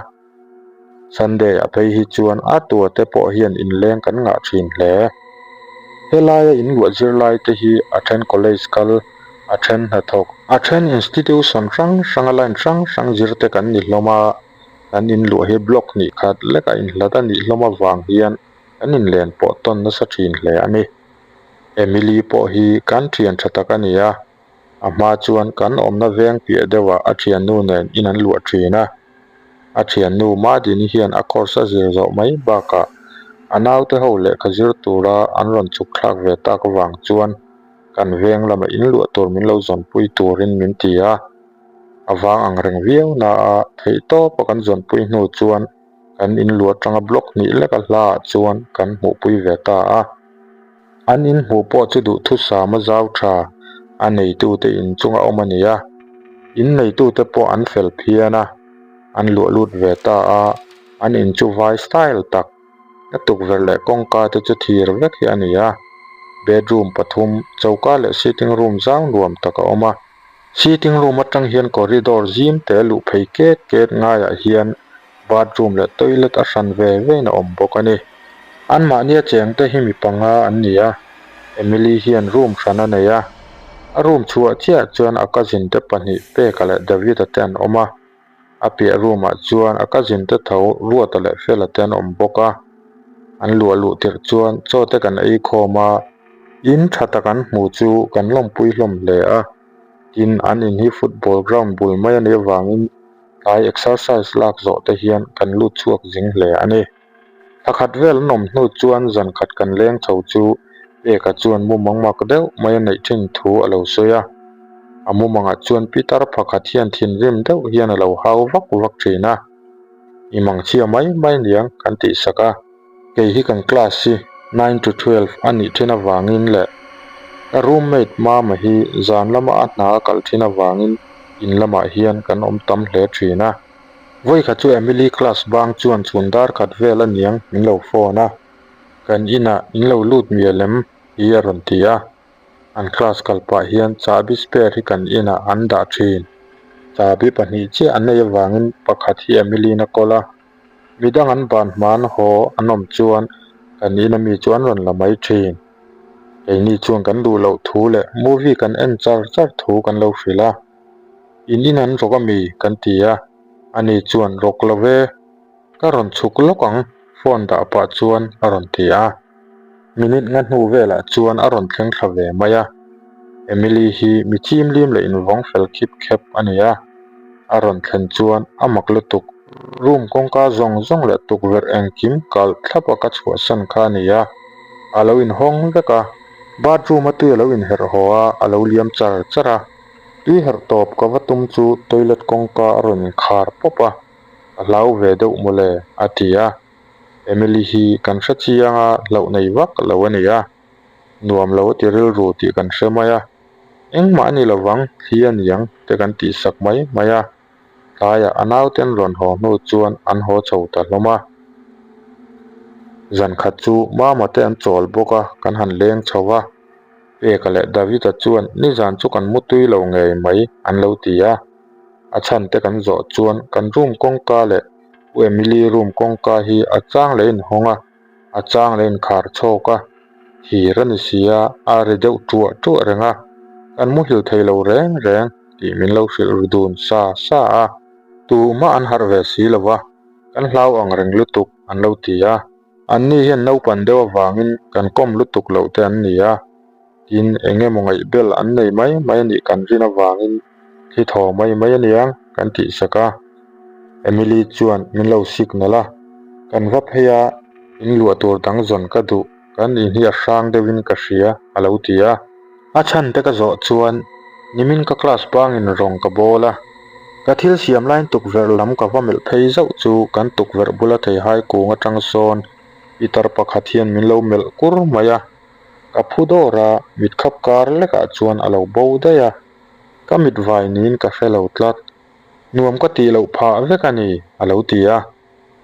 Sunday a phei hi chuan a tua te pawh hian inleng kan ngah thin hle. Helaia inluah zirlai te hi a then college kal, a then hnathawk, a then institution hrang hranga line hrang hrang zir te kan ni hlawm a, kan inluah hi block hnih khat lek a inhlat a nih hlawm avang hian kan inlen pawh tawn nasa thin hle a ni. Emily pawh hi kan thian tha tak a ni a. A hma chuan kan awmna veng piah deuhah a thiannu nen in an luah thin a. A thiannu Madini hian a course a zir zawh mai bakah a naute ho lehkha zir tura an rawn chhuk thlak ve tak avang chuan kan veng lama in luah tur min lo zawnpui turin min ti a. A vang ang reng viau na a theihtawpa kan zawnpui hnu chuan kan in luah atanga block hnih leka hlaah chuan kan hmuhpui ve ta a. An in hmuh pawh chu duhthusam a zau tha, a neitute in chunga awm a ni a. In neitute pawh an fel phian a, an luah lut ve ta a, an in chu vai style tak, a tukverh leh kawngka te chu thir vek hi a ni a. Bedroom pathum, choka leh sitting room zau nuam tak a awm a. Sitting room atang hian corridor zim te luh phei ket ket ngaiah hian bathroom leh toilet a hran ve vein a awm bawk a ni. Anmahnia chengte hi mi panga an ni a, Emily hian room hran a nei a, a room chhuah chiah chuan a cousin te pahnih Peka leh David-a te an awm a, a piah room ah chuan a cousin te tho Ruata leh Fela te an awm bawk a, an luah luh tirh chuan chaw te kan ei khawm a, in tha tak an hmu chu kan lawmpui hlawm hle a, tin an in hi football ground bul mai a nih avangin tlai exercise lak zawh te hian kan lut chhuak zing hle a ni. Thla khat vel an awm hnu chuan zan khat kan leng chho chu Peka chuan mumang mak deuh mai a neih thin thu a lo sawi a. A mumangah chuan Pitar pakhat hian thinrim deuh hian a lo hau vak vak thin a. I mangchhia mai mai niang kan tih sak a. Kei hi kan class hi nine to twelve a nih thin avangin leh ka roommate Mama hi zan lama a hna a kal thin avangin in lamah hian kan awm tam hle thin a. Vawikhat chu Emily class bang chuan chhun dar khat vel a niang min lo phone a, kan inah in lo lut mial em hi a rawn ti a. An class kal pah hian chahbi spare hi kan inah an dah thin. Chahbi pahnih chiah an nei avangin pakhat hi Emily-in a kawl a, midang an ban hman haw an awm chuan kan ina mi chu an rawn la mai thin. Keini chuan kan duh loh thu leh movie kan en char char thu kan lo hrilh a. In in an rawk ami? kan ti a, ani chuan rawk lo ve, ka rawn chhuk lawk ang phone dah pah chuan a rawn ti a. Minute nga hnu velah chuan a rawn thleng thla ve mai a, Emily hi mi chimlim leh invawng fel khip khep a ni a, a rawn thlen chuan a mak lutuk, room kawngka zawng zawng leh tukverh engkim kalh thlap a ka chhuahsan kha a ni a, a lo inhawng vek a, bathroom a tui a lo inherh haw a, a lo liam char char a. Tui herh tawp ka va tum chu toilet kawngka a rawn inkhar pawp a, ka hlau ve deuh mawle a ti a. Emily hi kan hre chiang a, hlauh nei vak lo a ni a, nuam lo a ti rilru tih kan hre mai a, engmah a ni lovang thli a niang te kan tih sak mai mai a. Tlaiah a naute an rawn haw hnu chuan an haw chho ta hlawm a. Zan khat chu Mama te an chawl bawk a, kan han leng chho va. Peka leh Davida chuan nizan chu kan mutui lo ngei mai an lo ti a. A chhan te kan zawh chuan kan room kawngka leh U Emily room kawngka hi a chang leh inhawng a, a chang leh inkhar chhawk a. Thir a ni si a, a ri deuh tuah tuah reng a, kan muhil thei lo reng reng. tih min lo hrilh ru dun sa sa a, tumah an harh ve si lo va, kan hlau ang reng lutuk an lo ti a, anni hian naupan deuh avangin kan kawm lutuk loh te an ni a, tin eng emaw ngaihbel an nei mai mai a nih kan rin avangin thi thaw mai mai a niang kan tih sak a, Emily chuan min lo signal a, kan va phei a, in luah tur dang zawn ka duh. Kan in hi a hrang deuhin ka hria a lo ti a. A chhan te ka zawh chuan nimin ka class bangin rawng ka bawl a. Ka thil siam laiin tukverh lam ka va melh phei zauh chu kan tukverh bula theihai kung atang sawn pitar pakhat hian min lo melh kur mai a. Ka phu dawr a, mit khap kar lekah chuan a lo bo daih a. Ka mit vai niin ka hre lo tlat. Nuam ka tih loh phah vek a ni a lo ti a.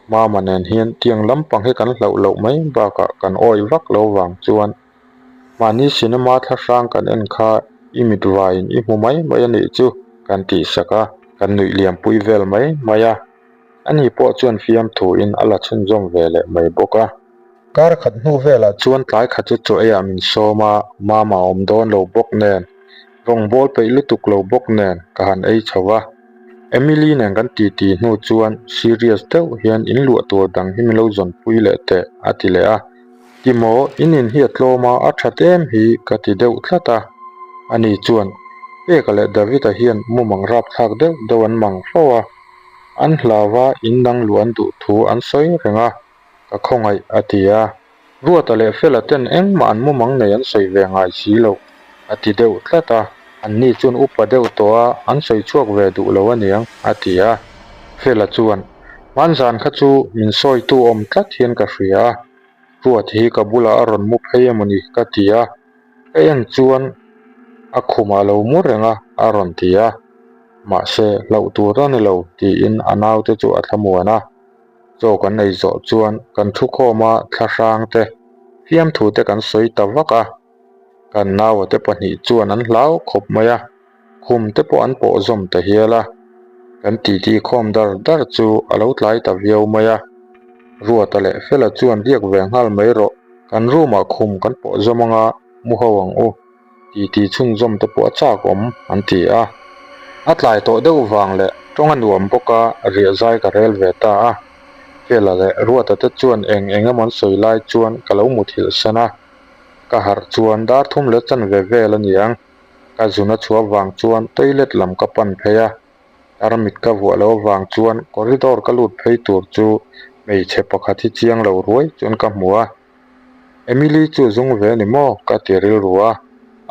Mama nen hian tiang lampang hi kan hlauh loh mai bakah kan awih vak lo vang chuan mahni cinema thla hrang kan en kha i mit vaiin i hmu mai mai a nih chu kan tih sak a, kan nuih liampui vel mai mai a, ani pawh chuan fiamthuin a la chhunzawm ve leh mai bawk a. Kar khat hnu velah chuan tlai khat chu chaw eiah min sawm a, mama a awm dawn lo bawk nen, rawn bawl peih lutuk lo bawk nen ka han ei chho va. Emily nen kan titi hnu chuan serious deuh hian in luah tur dang hi min lo zawnpui leh teh a ti leh a. Timaw, in in hi a tlawm a, a that em hi ka ti deuh tlat a. Ani chuan, Peka leh David-a hian mumang rapthlak deuh deuh an mang fo a, an hlau a, in dang luah an duh thu an sawi reng a. Ka khawngaih, a ti a. Ruata leh Fela ten engmah an mumang nei an sawi ve ngai si lo, a ti deuh tlat a. Anni chuan upa deuh tawh a, an sawi chhuak ve duh lo aniang, a ti a. Fela chuan, Hmanzan kha chu min sawitu awm tlat hian ka hria a. Ruat hi ka bulah a rawn mu phei emawni ka ti a, ka en chuan a khumah a lo mu reng a a rawn ti a, mahse hlauh tur a ni lo tiin a naute chu a thlamuan a. Chaw kan ei zawh chuan kan thukhawm a thlahrang te fiamthu te kan sawi ta vak a, kan naua te pahnih chuan an hlau khawp mai a, khum te pawh an pawh zawm ta hial a, kan titi khawm dar dar chu a lo tlai ta viau mai a, Ruata leh Fela chuan riak ve nghal mai rawh, kan room ah khum kan pawh zawm anga mu ho ang u. Titi chhunzawm te pawh a chak awm an ti a. A tlai tawh deuh vang leh tawng a nuam bawk a, riah zai ka rel ve ta a. Fela leh Ruata te chuan eng eng emaw an sawi lai chuan ka lo muthilh san a. Ka harh chuan dar thum leh chanve vel a niang. Ka zun a chhuah vang chuan toilet lam ka pan phei a. Tarmit ka vuah loh avang chuan corridor ka lut phei tur chu hmeichhe pakhat hi chiang lo ruai chuan ka hmu a. Emily chu zung ve ni maw? ka ti rilru a.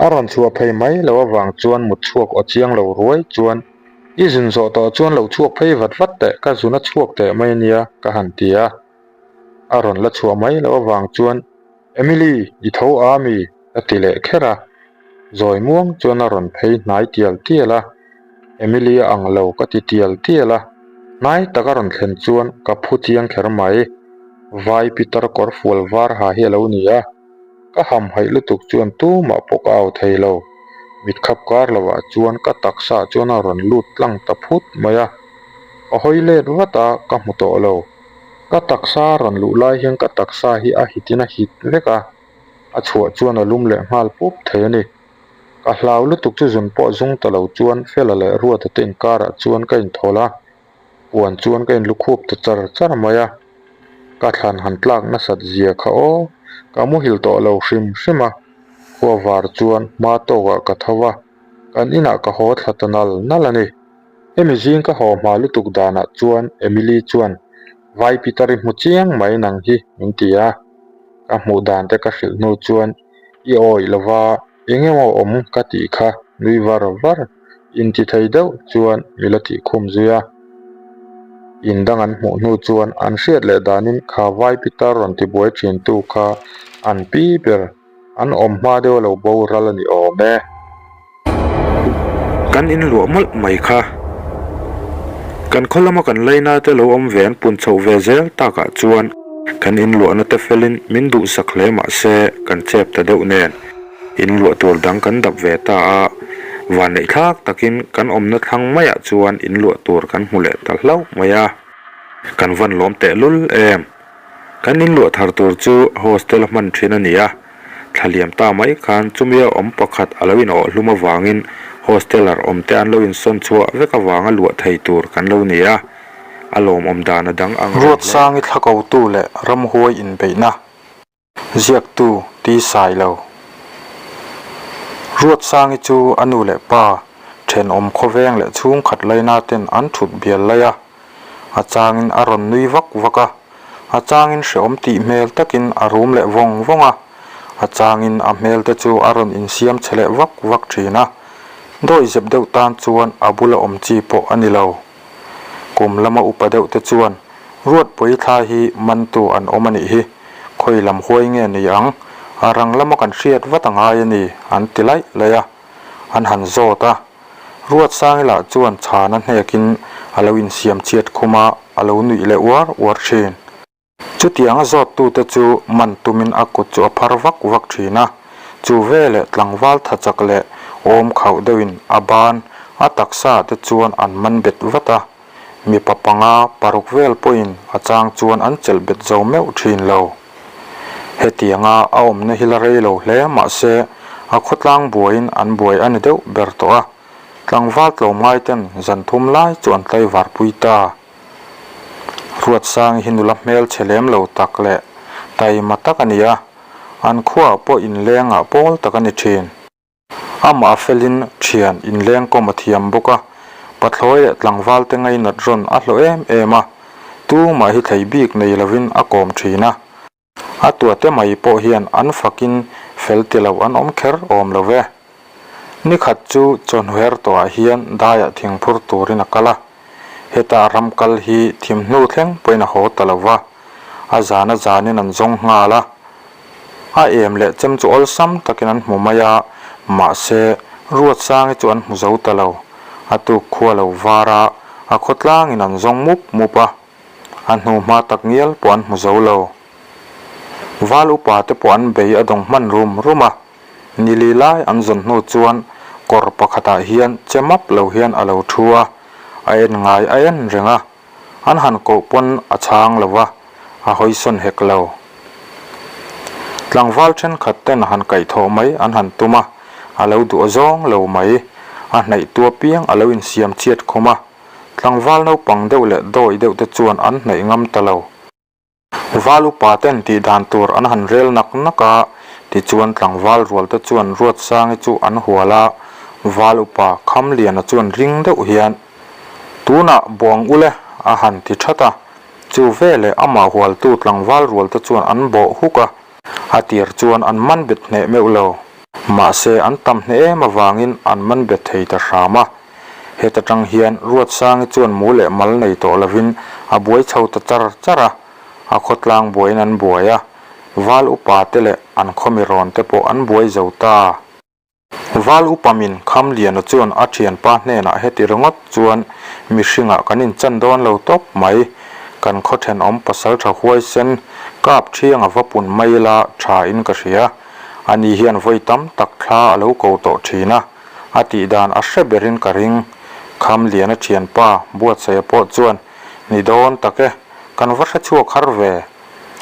A rawn chhuah phei mai loh avang chuan mut chhuak aw chiang lo ruai chuan I zun zawh tawh chuan lo chhuak phei vat vat teh ka zun a chhuak teh mai ania ka han ti a. A rawn la chhuah mai loh avang chuan Emily i tho a mi? ka ti leh kher a. Zawi muang chuan a rawn phei hnai tial tial a. Emily a ang lo ka ti tial tial a, hnai tak a rawn thlen chuan ka phu chiang kher mai. Vai Peter kawr fual var ha hi a lo ni a, ka hamhaih lutuk chuan tumah pawh ka au thei lo. Mit khap kar lovah chuan ka taksa chuan a rawn lut tlang ta phut mai a, ka hawi let vat a, ka hmu tawh lo. Ka taksa a rawn luh lai hian ka taksa hi a hit in a hit vek a, a chhuah chuan a lum leh nghal pup thei a ni. Ka hlau lutuk chu zun pawh zung ta lo chuan Fela leh Ruata te inkarah chuan ka inthawlh a, puan chuan ka inlukhup ta char char mai a. Ka thlan han tlak nasat zia kha aw, ka muhil tawh lo hrim hrim a, khua var chuan hma tawkah ka tho va, kan inah ka haw thla ta nal nal a ni. Hemi zing ka haw hma lutuk danah chuan Emily chuan Vai Peter i hmu chiang mai nang hi min ti a, ka hmuh dan te ka hrilh hnu chuan I awih lova eng emaw awm ka tih kha nui var var inti thei deuh chuan mi la tih khum zui a. In dang an hmuh hnu chuan an hriat leh danin kha vai pitar rawn tibuai thintu kha an pi ber an awm hma deuh a lo boral a ni awm e. Kan in luah mawlh mai kha. Kan khaw lama kan laina te lo awm ve an pun chhoh ve zel takah chuan kan in luahna te felin min duhsak hle mah se kan chep ta deuh nen in luah tur dang kan dap ve ta a, vanneih thlak takin kan awmna thlang maiah chuan in luah tur kan hmu leh ta hlauh mai a, kan van lawm tehlul em. Kan in luah thar tur chu hostel a hman thin a ni a, thla liam ta mai khan chumia awm pakhat a lo inawh hlum avangin hosteler awm te an lo insawn chhuah vek avanga luah thei tur kan lo ni a, a lawmawm dan a dang ang reng hle. Ruatsangi thlakotu leh ramhuai inbeihna Ziaktu ti sai lo. Ruatsangi chu a nu leh pa, thenawm khawveng leh chhungkhat laina ten an thut bial lai a. A changin a rawn nui vak vak a, a changin hrehawm tih hmel takin a rum leh vawng vawng a, a changin a hmel te chu a rawn insiam chhe leh vak vak thin a. Dawihzep deuh tan chuan a bula awm chi pawh a ni lo. Kum lama upa deuh te chuan Ruatpui thla hi mantu an awm a nih hi, khawi lam huai nge ni ang, a rang lama kan hriat vat a ngai a ni an ti laih laih a, an han zawt a. Ruatsangi lah chuan chhana hnekin a lo insiam chhiat khum a, a lo nuih leh uar uar thin. Chutianga zawttute chu man tumin a kut chu a phar vak vak thin a, chu veleh tlangval tha chak leh awm khauh deuhin a ban a taksa te chuan an man bet vat a, mipa panga paruk vel pawhin a chang chuan an chelh bet zo meuh thin lo. Hetianga a awmna hi la rei lo hle mahse a khawtlang buaiin an buai a ni deuh ber tawh a, tlangval tlawmngai ten zan thum lai chu an tlaivar pui ta. Ruatsangi hi nula hmel chhe lem lo tak leh taima tak a ni a, an khuaah pawh inlengah pawl tak a ni thin. Amah a felin thian inleng kawm a thiam bawk a, pathlawi leh tlangval te ngainat rawn a hlawh em em a, tumah hi thlei bik nei lovin a kawm thin a. A tuate mai pawh hian an fakin fel ti lo an awm kher awm lo ve. Ni khat chu chawhnuher tawhah hian daiah thingphur turin a kal a. Heta ram kal hi thim hnu thleng pawhin a haw ta lo va, a zan a zanin an zawng nghal a. A em leh chem chu awlsam takin an hmu mai a, mahse, Ruatsangi chu an hmu zo ta lo. A tuk khua lo var a, a khawtlangin an zawng mup mup a. A hnu hma tak ngial pawh an hmu zo lo. Val upa te pawh an bei a dawng hman rum rum a. Nili lai an zawn hnu chuan kawr pakhatah hian che map lo hian a lo thu a, a en ngai a en reng a. An han koh pawn a chhang lo va, a hawisawn hek lo. Tlangval thenkhat ten han kaihthawh mai an han tum a, a lo duh zawng lo mai. A hnaih tua piang a lo insiam chhiat khum a, tlangval naupang deuh leh dawi deuh te chuan an hnaih ngam ta lo. Val upa ten tih dan tur an han rel nak nak a, tichuan tlangval rual te chuan Ruatsangi chu an hual a, Val upa Khamliana chuan ring deuh hian, Tunah buang ule a han ti that a, chu veleh amah hualtu tlangval rual te chuan an bawh huk a, a tir chuan an man bet hneh meuh lo. Mahse an tam hneh em avangin an man bet thei ta hram a. Heta tang hian Ruatsangi chuan mu leh mal nei tawh lovin a buai chho ta char char a, a khawtlang buaiin an buai a, val upa te leh an khawmi rawn te pawh an buai zo ta. Val upa min Khamliana chuan a thianpa hnenah heti ringawt chuan mihringah kan inchan dawn lo tawp mai, kan khaw thenawm pasaltha huaisen kap thiang a va pun mai ila tha in ka hria. Ani hian vawi tam tak thla a lo ko tawh thin a, a tih dan a hre berin ka ring. Khamliana thianpa Buatsaia pawh chuan, Ni dawn tak e, kan va hre chhuak har ve.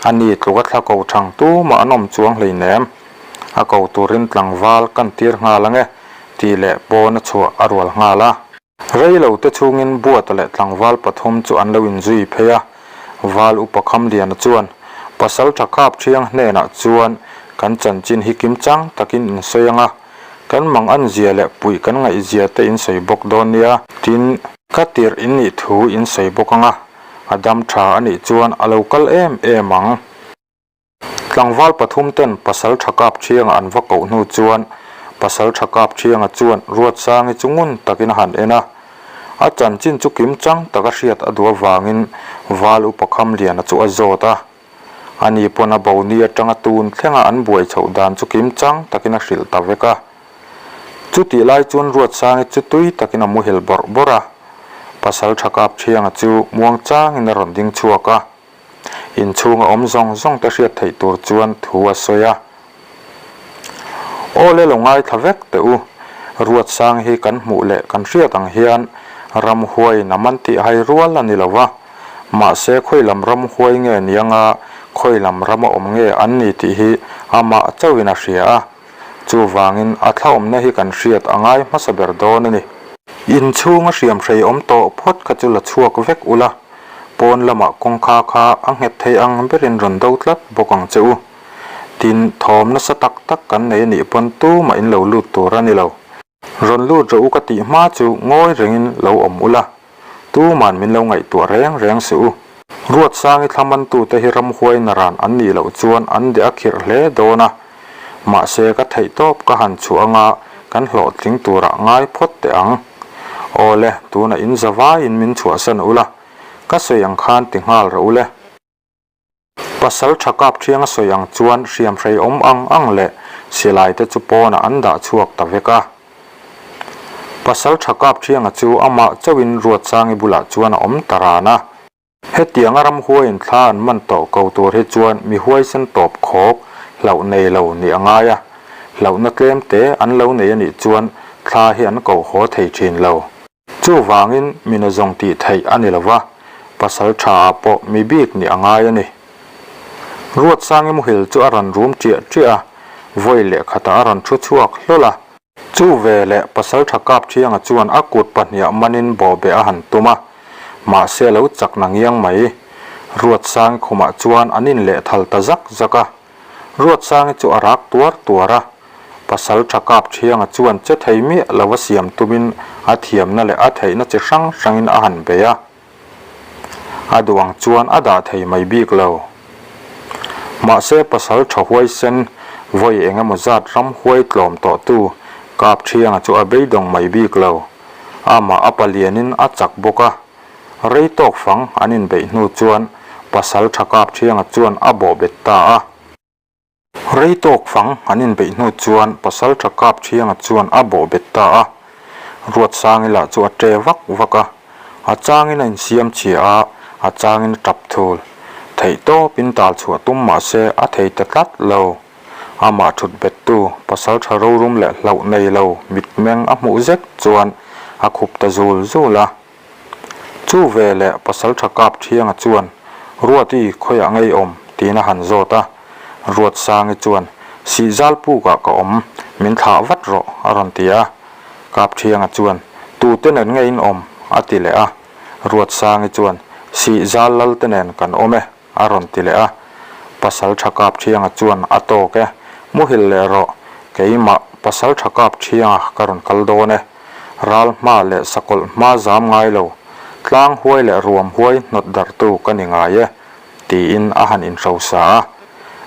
Ani tluka thla ko thang tumah an awm chuang hleinem. A ko turin tlangval kan tir nghal ange, tih leh pawn a chhuah a rual nghal a. Rei lo te chhungin Buata leh tlangval pathum chu an lo inzui phei a, Val upa Khamliana chuan Pasal tha kap thiang hnenah chuan kan chanchin hi kim chang takin in sawi ang a, kan mang an zia leh puih kan ngaih zia te in sawi bawk dawn nia. Tin, ka tirh in nih thu in sawi bawk ang a, a dam tha a nih chuan a lo kal em em ang. Tlangval pathum ten Pasal tha kap thianga an va koh hnu chuan Pasal tha kap thianga chuan Ruatsangi chu ngun takin a han en a. A chanchin chu kim chang taka hriat a duh avangin Val upa Khamliana chu a zawt a. Ani pawn a bo ni atanga tun thlenga an buai chhoh dan chu kim chang takin a hrilh ta vek a. Chutih lai chuan Ruatsangi chu tui takin a muhil bawrh bawrh a. Pasal tha kap thianga chu muang changin a rawn ding chhuak a. Inchhunga awm zawng zawng te hriat theih tur chuan thu a sawi a. Aw le lo ngaithla vek teh u, Ruatsang hi kan hmuh leh kan hriat ang hian ramhuaiin a man tih hai rual a ni lo va, mahse khawi lam ramhuai nge ni anga khawi lam rama awm nge an ni tih hi amah chauhin a hria a. Chuvangin a thlaawmna hi kan hriat a ngai hmasa ber dawn a ni. Inchhunga hriamhrei awm tawh phawt kha chu la chhuak vek ula, pawn lamah kawngka kha a nghet thei ang berin rawn do tlat bawk ang che u. Tin, thawm nasa tak tak kan nei a nih pawn tumah in lo lut tur a ni lo. Rawn lut rawh u ka tih hma chu ngawi rengin lo awm ula, tuman min lo ngaihtuah reng reng suh u. Ruatsangi thlamantute hi ramhuai naran an nih loh chuan an deh a khirh hle dawn a, mahse ka theihtawp ka han chhuah anga kan hlawhtling turah ngai phawt teh ang. Awle, tunah in zavaiin min chhuahsan ula, ka sawi ang khan ti nghal rawh ule. Pasal tha kap thiang a sawi ang chuan hriamhrei awm ang ang leh silai te chu pawnah an dah chhuak ta vek a. Pasal tha kap thianga chu amah chauhin Ruatsangi bulah chuan a awm ta ran a. Hetianga ramhuaiin thla an man tawh ko tur hi chuan mi huaisen tawp khawk hlauh nei lo nih a ngai a, hlauhna tlem te an lo nei a nih chuan thla hi an ko haw thei thin lo. Chuvangin mina zawng tih theih a ni lo va, pasal tha ah pawh mi bik nih a ngai a ni. Ruatsangi muhil chu a rawn rum ṭiah ṭiah a, vawi leh khatah a rawn thu chhuak hlawl a. Chu ve leh pasal tha kap thianga chuan a kut pahniah manin bawhbeh a han tum a, mahse a lo chak na ngiang mai. Ruatsangi khumah chuan an inlehthal ta zak zak a. Ruatsangi chu a rak tuar tuar a, pasal tha kap thianga chuan che thei miah lo a siam tumin a thiamna leh a theihna chi hrang hrangin a han bei a. A duh ang chuan a dah thei mai bik lo. Mahse pasal tha huaisen vawi eng emaw zat ram huai tlawm tawhtu kap thianga chu a beidawng mai bik lo. Amah a palianin a chak bawk a. Rei tawk fang an inbeih hnu chuan pasal tha kap thianga chuan a bawhbet ta a. Rei tawk fang an inbeih hnu chuan Pasalṭha Kapṭhianga chuan a bawh bet ta a, Ruatsangi lah chu a ṭe vak vak a, a changin a insiam chhia a, a changin a ṭap thul. Theih tawpin tal chhuah tum mah se a thei ta tlat lo. Amah ṭhut bettu Pasalṭha rorum leh hlauh nei lo mitmeng a hmuh zet chuan a khup ta zul zul a. Chu ve leh Pasalṭha Kapṭhianga chuan, Ruati, khawiah ngei awm? tiin a han zawt a. Ruatsangi chuan, Sihzal pukah ka awm, min thlah vat rawh, a rawn ti a. Kapṭhianga chuan, Tute nen nge in awm? a ti leh a. Ruatsangi chuan, Sihzal lalte nen kan awm e, a rawn ti leh a. Pasalṭha Kapṭhianga chuan, A tawk e, muhil leh rawh, keimah Pasalṭha Kapṭhianga ka rawn kal dawn e. Ral hma leh sakawlh hma zam ngai lo, tlang huai leh ruam huai hnawt darhtu ka ni ngai e, tiin a han inhrosa a.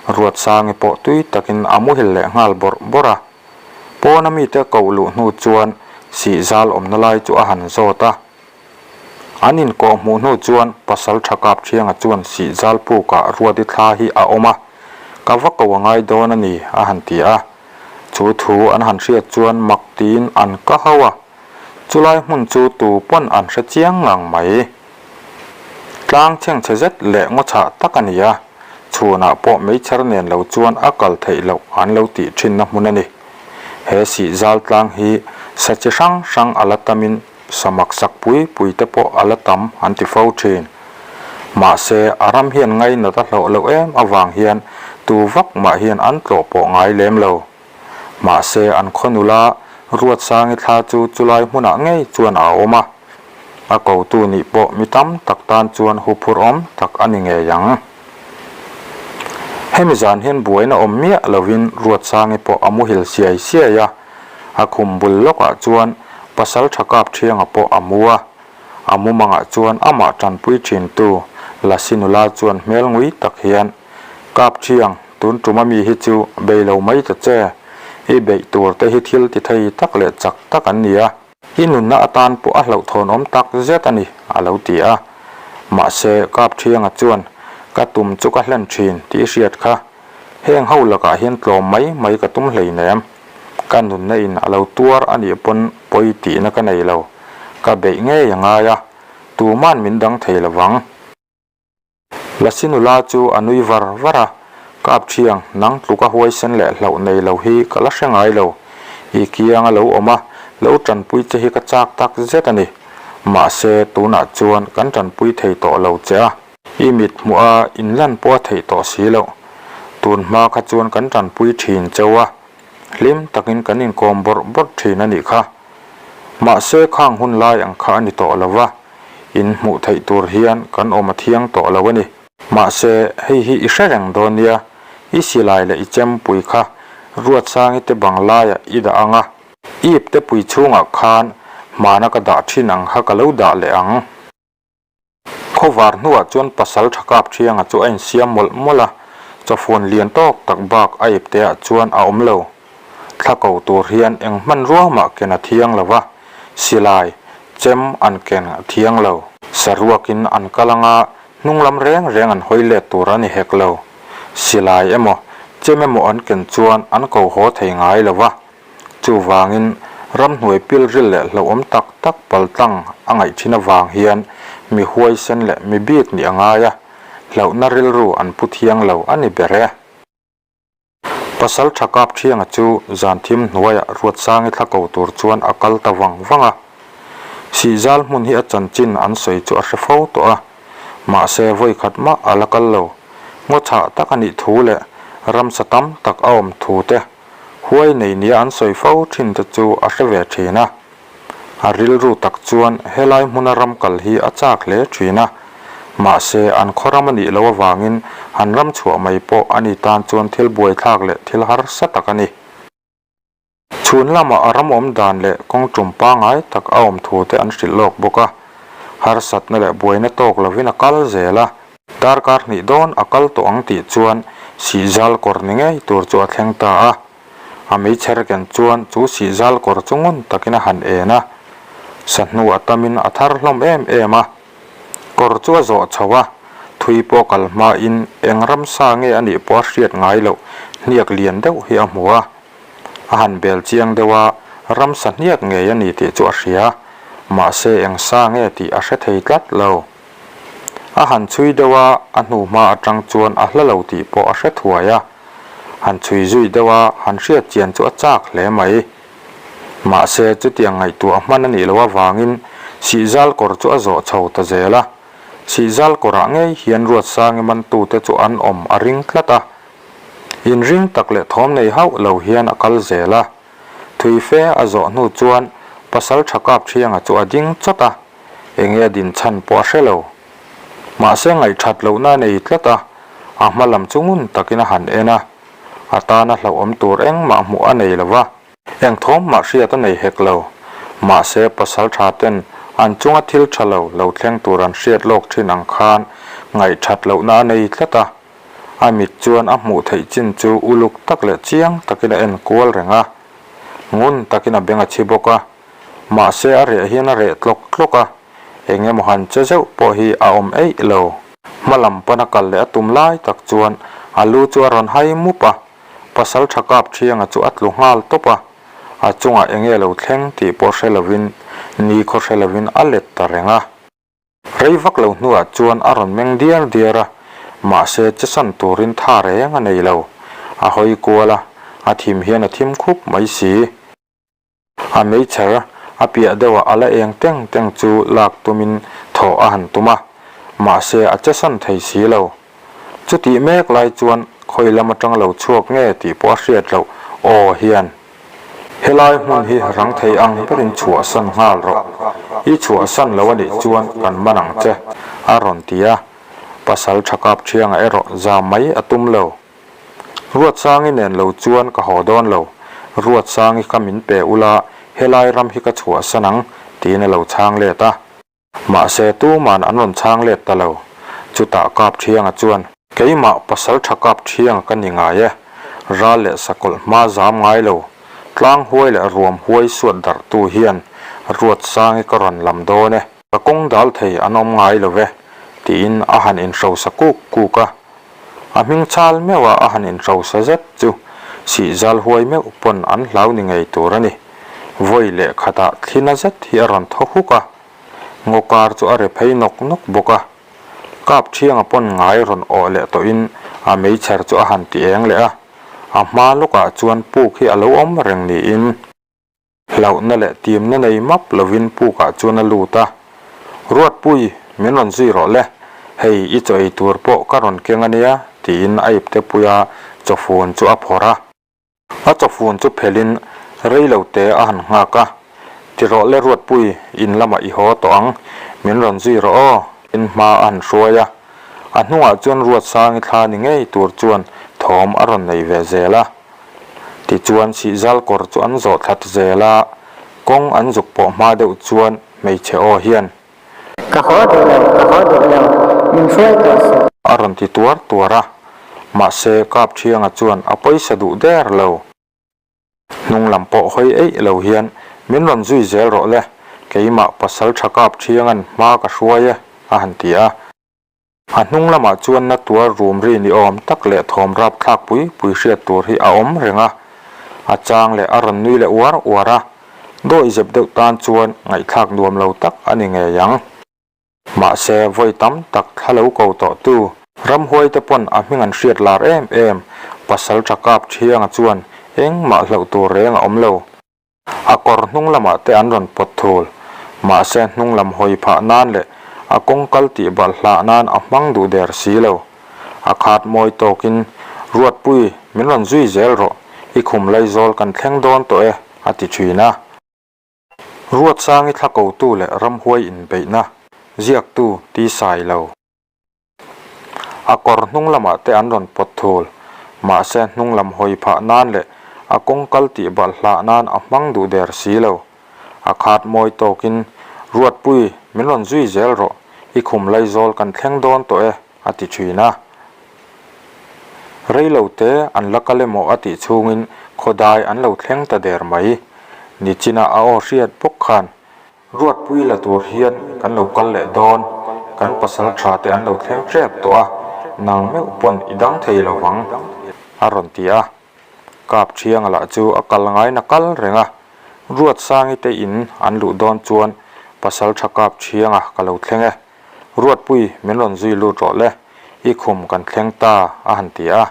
Ruatsangi pawh tui takin a muhil leh nghal bawrh bawrh a. Pawna mite koh luh hnu chuan sihzal awmna lai chu a han zawt a. An inkawh hmuh hnu chuan Pasal Tha Kapṭhianga chuan sihzal pukah Ruati thla hi a awm a, ka va ko a ngai dawn a ni, a han ti a. Chu thu an han hriat chuan mak tiin an ka hau a, chulai hmun chu tu pawn an hre chiang ngang mai. Tlang chhengchhe zet leh ngaw chhah tak a ni a, chhunah pawh meichher nen lo chuan a kal theih loh an lo tih thinna hmun a ni. He sihzal tlang hi sa chi hrang hrang a la tamin samak sak pui pui te pawh a la tam an ti fo thin. Mahse, a ram hian ngainat a hlawh loh em avang hian tu vak mah hian an tlawh pawh ngai lem lo. Mahse, an khaw nula Ruatsangi thla chu chulai hmunah ngei chuan a awm a. A kotu nih pawh mi tam tak tan chuan huphurh awm tak a ni ngei ang. Hemi zan hian buaina awm miah lovin Ruatsangi pawh a muhil siai siai a, a khum bul lawkah chuan pasal tha kap thianga pawh a mu a, a mumangah chuan amah tanpui thintu Lasi nula chuan hmel ngui tak hian, Kap thiang, tun tum ami hi chu bei lo mai ta che, i beih tur te hi thil ti thei tak leh chak tak an ni a. I nunna atan pawh a hlauhthawn awm tak zet a ni, a lo ti a. Mahse, Kapṭhianga chuan, Ka tum chu ka hlen ṭhin tih i hriat kha. Heng ho lakah hian tlawm mai mai ka tum hleinem. Ka nunna in a lo tuar a nih pawn pawi tihna ka nei lo. Ka beih ngei a ngai a, tuman min dang thei lo vang. Lasi nula chu a nui var var a, Kapṭhiang, nang tluka huaisen leh hlauh nei lo hi ka la hre ngai lo. I kiang a lo awm a, lo ṭanpui che hi ka chak tak zet a ni. Mahse, tunah chuan kan ṭanpui thei tawh lo che a. I mit hmuh a inlan pawh a theih tawh si loh. Tun hma kha chuan kan ṭanpui ṭhin cheu a, hlim takin kan inkawm bawrh bawrh ṭhin a nih kha. Mahse, khang hun lai ang kha a ni tawh lo va. In hmuh theih tur hian kan awm a thiang tawh lo a ni. Mahse, hei hi i hre reng dawn nia, i silai leh i chempui kha Ruatsangi te bang laiah i dah ang a, ip te pui chhungah khan hmana ka dah thin ang kha ka lo dah leh ang. Khawvar hnuah chuan pasal tha kap thianga chu a insiam mawlh mawlh a, chawfun lian tawk tak bak a ipteah chuan a awm lo. Thla ko tur hian eng hmanrua mah ken a thiang lo va, silai, chem an ken a thiang lo. Saruakin an kal anga hnung lam reng reng an hawi let tur a ni hek lo. Silai emaw, chem emaw an ken chuan an ko haw thei ngai lo va. Chuvangin ramhnuai pilril leh hlauhawm tak tak paltlang a ngaih thin avang hian mi huaisen leh mi bik nih a ngai a, hlauhna rilru an pu thiang lo a ni ber e. Pasal tha kap thianga chu zan thim hnuaiah Ruatsangi thla ko tur chuan a kal ta vang vang a. Sihzal hmun hi a chanchin an sawi chu a hre fo tawh a, mahse vawi khat mah a la kal lo. Ngaw chhah tak a nih thu leh ramsa tam tak a awm thu te, huai nei nia an sawi fo thin te chu a hre ve thin a. A rilru tak chuan helai hmuna ram kal hi a chak hle thin a, mahse an khaw ram a nih loh avangin han ram chhuah mai pawh a ni tan chuan thil buaithlak leh thil harsa tak a ni. Chhun lamah a ram awm dan leh kawng tum pangngai tak a awm thu te an hrilh lawk bawk a, harsatna leh buaina tawk lovin a kal zel a. Darkar hnih dawn a kal tawh ang tih chuan sihzal kawr ni ngei tur chu a thleng ta a. A meichher ken chuan chu sihzal kawr chu ngun takin a han en a, sahnu a tamin a thar hlawm em em a. Kawr chu a zawh chho a, thui pawh kal hmain eng ramsa nge a nih pawh a hriat ngai loh. Hniak lian deuh hi a hmu a, a han bel chiang deuh a, ramsa hniak ngei a ni tih chu a hria, mahse eng sa nge tih a hre thei tlat lo. A han chhui deuh a, a hnuhma atang chuan a hla lo tih pawh a hre thuai a, han chhui zui deuh a, han hriat chian chu a chak hle mai. Mahse chutiang ngaihtuah hman a nih loh avangin Sihzal kawr chu a zawh chho ta zel a, Sihzal kawrah ngei hian Ruatsangi mantute chu an awm a ring tlat a, Inring tak leh thawm nei hauh lo hian a kal zel a. Thui fe a zawh hnu chuan pasal tha kap thianga chu a ding chawt a, enge a din chhan pawh a hre lo. Mahse ngaihthat lohna a nei tlat a, a hma lam chu ngun takin a han en a, a tana hlauhawm tur engmah hmuh a nei lo va. Eng thawm mah hriat a nei hek lo. Mahse pasal tha ten an chunga thil tha lo lo thleng tur an hriat lawk thin ang khan ngaihthat lohna a nei tlat a. A mit chuan a hmuh theih chin chu uluk tak leh chiang takin a en kual reng a, ngun takin a beng a chhi bawk a. Mahse a reh hian a reh tlawk tlawk a, eng emaw han che zeuh pawh hi a awm eih lo. Hma lam pana kal leh a tum lai tak chuan a lu chu a rawn hai mup a, pasal tha kap thianga chu a tlu nghal tawp a, a chungah eng nge lo thleng tih pawh hre lovin nikhaw hre lovin a let ta reng a. Rei vak lo hnuah chuan a rawn meng diar diar a, mahse chesan turin tha reng a nei lo. A hawi kual a, a thim hian a thim khup mai si. A meichher a piah deuhah a la eng teng teng chu lak tumin thawh a han tum a, mahse a chesan thei si lo. Chutih mek lai chuan khawi lam atang lo chhuak nge tih pawh a hriat loh aw hian. Helai hmun hi rang thei ang berin chhuahsan nghal rawh. I chhuahsan lo a nih chuan kan man ang che, a rawn ti a. Pasal tha kap thianga erawh zam mai a tum lo. Ruatsangi nen lo chuan ka haw dawn lo. Ruatsangi kha min pe ula, helai ram hi ka chhuahsan ang, tiin a lo chhang let a. Mahse, tuman an rawn chhang let ta lo. Chutah Kap Thianga chuan, Keimah pasal tha Kap Thianga ka ni ngai e. Ral leh sakawlh hma zam ngai lo. Tlang huai leh ruam huai suat darhtu hian Ruatsangi ka rawn lam dawn e. Ka kawng dal thei an awm ngai lo ve, tiin a han inhrosa kuk kuk a. A hming chal meuh a a han inhrosa zet chu sihzal huai meuh pawn an hlau ni ngei tur a ni. Vawi leh khatah thlina zet hi a rawn thaw huk a. Ngaw kar chu a re phei nawk nawk bawk a. Kap thianga pawn ngai rawn awh leh tawhin a meichher chu a han ti eng leh a. A hma lawkah chuan puk hi a lo awm reng niin hlauhna leh timna nei map lovin pukah chuan a lut a. Ruatpui, min rawn zui rawh le, hei i chaw ei tur pawh ka rawn keng a nia, tiin a iptepuia chawfun chu a phawrh a. A chawfun chu phelhin rei lo te a han nghak a, Ti rawh le Ruatpui, in lamah i haw tawh ang, min rawn zui rawh aw, in hma a han hruai a. A hnungah chuan Ruatsangi thla ni ngei tur chuan thawm a rawn nei ve zel a. Tichuan Sihzal kawr chu an zawh thlat zel a, kawng an zuk pawh hma deuh chuan hmeichhe aw hian. Ka haw duh lo, ka haw duh lo, min hruai tawh suh. A rawn ti tuar tuar a, mahse Kapthianga chuan a pawisa duh der lo. Hnung lam pawh hawi eih lo hian min rawn zui zel rawh le, keimah pasal tha Kapthianga'n hma ka hruai e, a han ti a. A hnung lamah chuan na tuar rum ri ni awm tak leh thawm rap thlak pui pui hriat tur hi a awm reng a. A chang leh a rawn nui leh uar uar a, dawihzep deuh tan chuan ngaihthlak nuam lo tak a ni ngei ang. Mahse, vawi tam tak thla lo ko tawh tu, ramhuaite pawn a hming an hriat lar em em, pasal tha kap thianga chuan engmah hlauh tur reng a awm lo. A kawr hnung lamah te an rawn pawt thul. Mahse hnung lam hawi phah nan leh a kawng kal tih balh hlah nan a hmang duh der si lo. A khat mawi tawkin, Ruatpui, min rawn zui zel rawh, i khum laizawl kan thleng dawn tawh e, a ti thin a. Ruatsangi thla kotu leh ramhuai inbeihna ziaktu ti sai lo. A kawr hnung lamah te an rawn pawt thul. Mahse hnung lam hawi phah nan leh a kawng kal tih balh hlah nan a hmang duh der si lo. A khat mawi tawkin, Ruatpui, min rawn zui zel rawh, i khum laizawl kan thleng dawn tawh e, a ti thin a. Rei lo te an la kal emaw a tih chhungin khawdai an lo thleng ta der mai. Nichina a aw hriat bawk khan Ruatpui la tur hian kan lo kal leh dawn, kan pasal tha te an lo thleng tep tawh a, nang meuh pawn i dang thei lo vang. A rawn ti a. Kap Thianga lah chu a kal ngaina kal reng a. Ruatsangi te in an luh dawn chuan Pasaltha Kap Thianga ka lo thleng e. Ruatpui min rawn zui lut rawh le, i khum kan thleng ta a han ti a.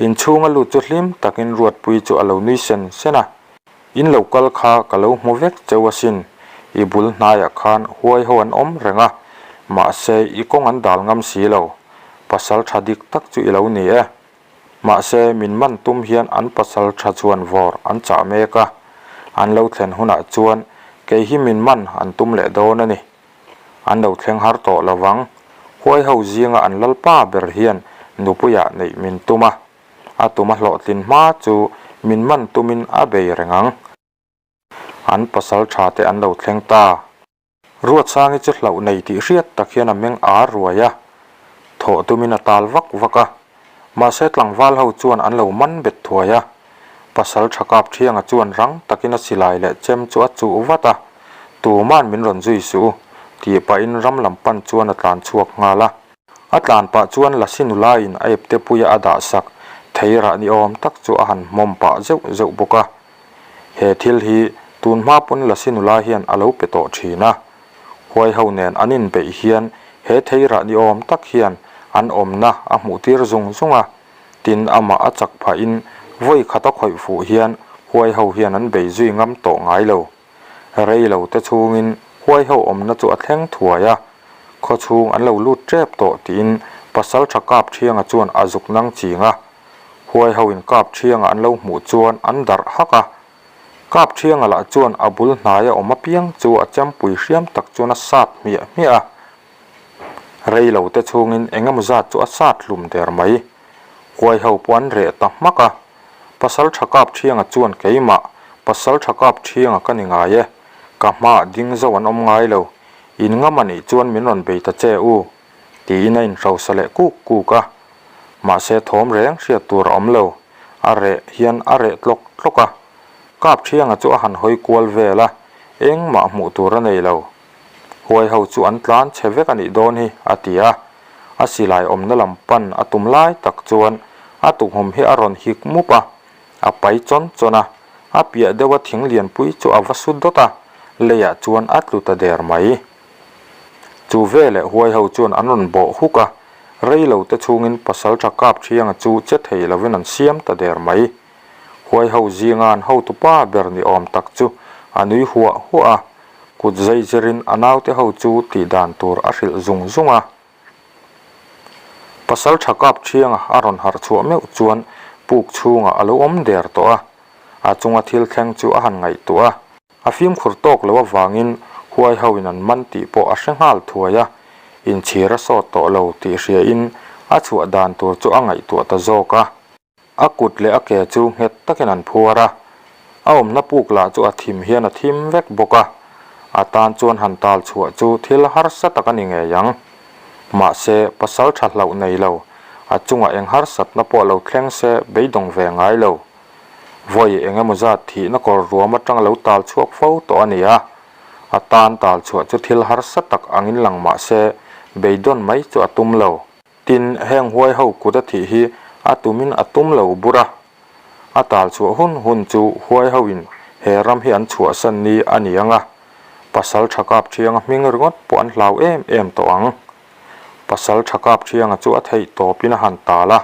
Inchhunga lut chu hlim takin Ruatpui chu a lo nui sen sen a. In lo kal kha ka lo hmu vek cheu asin, i bul hnaiah khan huai ho an awm reng a, mahse i kawng an dal ngam si lo. Pasal tha dik tak chu i lo ni e. Mahse min man tum hian an pasal tha chuan vawr an chah mek a, an lo thlen hunah chuan kei hi min man an tum leh dawn a ni. An lo thleng har tawh lo vang. Huai ho zinga an lalpa ber hian nupuiah neih min tum a, a tum a hlawhtlin hma chu min man tumin a bei reng ang. An pasal tha te an lo thleng ta. Ruatsangi chu hlauh nei tih hriat tak hian a meng ar ruai a, thawh tumin a tal vak vak a. Mahse tlangval ho chuan an lo man bet thuai a, pasal tha kap thianga chuan rang takin a silai leh chem chu a chuh vat a, Tuman min rawn zui suh u, tih pahin ram lam pan chuan a tlan chhuak nghal a. A tlan pah chuan Lasi nulain a epte puia a dah sak theirah ni awm tak chu a han hmawm pah zeuh zeuh bawk a. He thil hi tun hma pawn Lasi nula hian a lo pe tawh thin a. Huai ho nen an inbeih hian he theirah ni awm tak hian an awmna a hmuh tir zung zung a, tin amah a chak phahin vawi khat a khawih fuh hian huai ho hian an bei zui ngam tawh ngai lo. Rei lo te chhungin huai ho awmna chu a thleng thuai a, khaw chhung an lo lut tep tawh tiin Pasaltha Kapthianga chuan a zuk nang ching a, huai ho in Kapthianga an lo hmuh chuan an darh hak a, Kapthianga lah chuan a bul hnaia awm apiang chu a chempui hriam tak chuan a sat hmiah hmiah a. Rei lo te chhungin eng emaw zat chu a sat hlum der mai. Huai ho pawh an reh ta hmak a. Pasaltha Kapthianga chuan keimah, Pasaltha Kapthianga ka ni ngai e. Ka hmaah ding zo an awm ngai lo. In ngam a nih chuan min rawn bei ta che u. Tiin a inhrosa leh kuk kuk a. Mahse thawm reng hriat tur a awm lo. A reh hian a reh tlawk tlawk a. Kapthianga chu a han hawi kual vel a, engmah hmuh tur a nei lo. Huai ho chu an tlan chhe vek a nih dawn hi, a ti a. A silai awmna lam pan a tum lai tak chuan a tukhum hi a rawn hik mup a, a pai chawn chawn a, a piah deuha thing lianpui chu a va su dawt a, leiah chuan a tlu ta der mai. Chu veleh huai ho chuan an rawn bawh huk a, rei lo te chhungin Pasaltha Kapthianga chu che thei lovin an siam ta der mai. Huai ho zinga an hotupa ber ni awm tak chu a nui huah huah a, kut zai zirin a naute ho chu tih dan tur a hrilh zung zung a. Pasaltha Kapthianga a rawn harh chhuah meuh chuan puk chhungah a lo awm der tawh a, a chunga thil thleng chu a han ngaihtuah a. A fimkhur tawk lo avangin huai ho in an man tih pawh a hre nghal thuai a, inchhir a sawt tawh lo tih hria in a chhuah dan tur chu a ngaihtuah ta zawk a. A kut leh a ke chu nghet takin an phuar a, a awmna puk lah chu a thim hian a thim vek bawk a, a tan chuan han tal chhuah chu thil harsa tak a ni ngei ang. Mahse, pasal tha hlauh nei lo, a chungah eng harsatna pawh lo thleng se beidawng ve ngai lo. Vawi eng emaw zat thihna kawr ruam atang lo tal chhuak fo tawh a ni a, a tan tal chhuah chu thil harsa tak angin lang mah se beidawn mai chu a tum lo. Tin, heng huai ho kut a thih hi a tumin a tum lo bur a, a tal chhuah hun hun chu huai ho in he ram hi an chhuahsan ni a ni ang a, pasal tha kap thianga hming ringawt pawh an hlau em em tawh ang. Pasal tha kap thianga chu a theih tawpin a han tal a,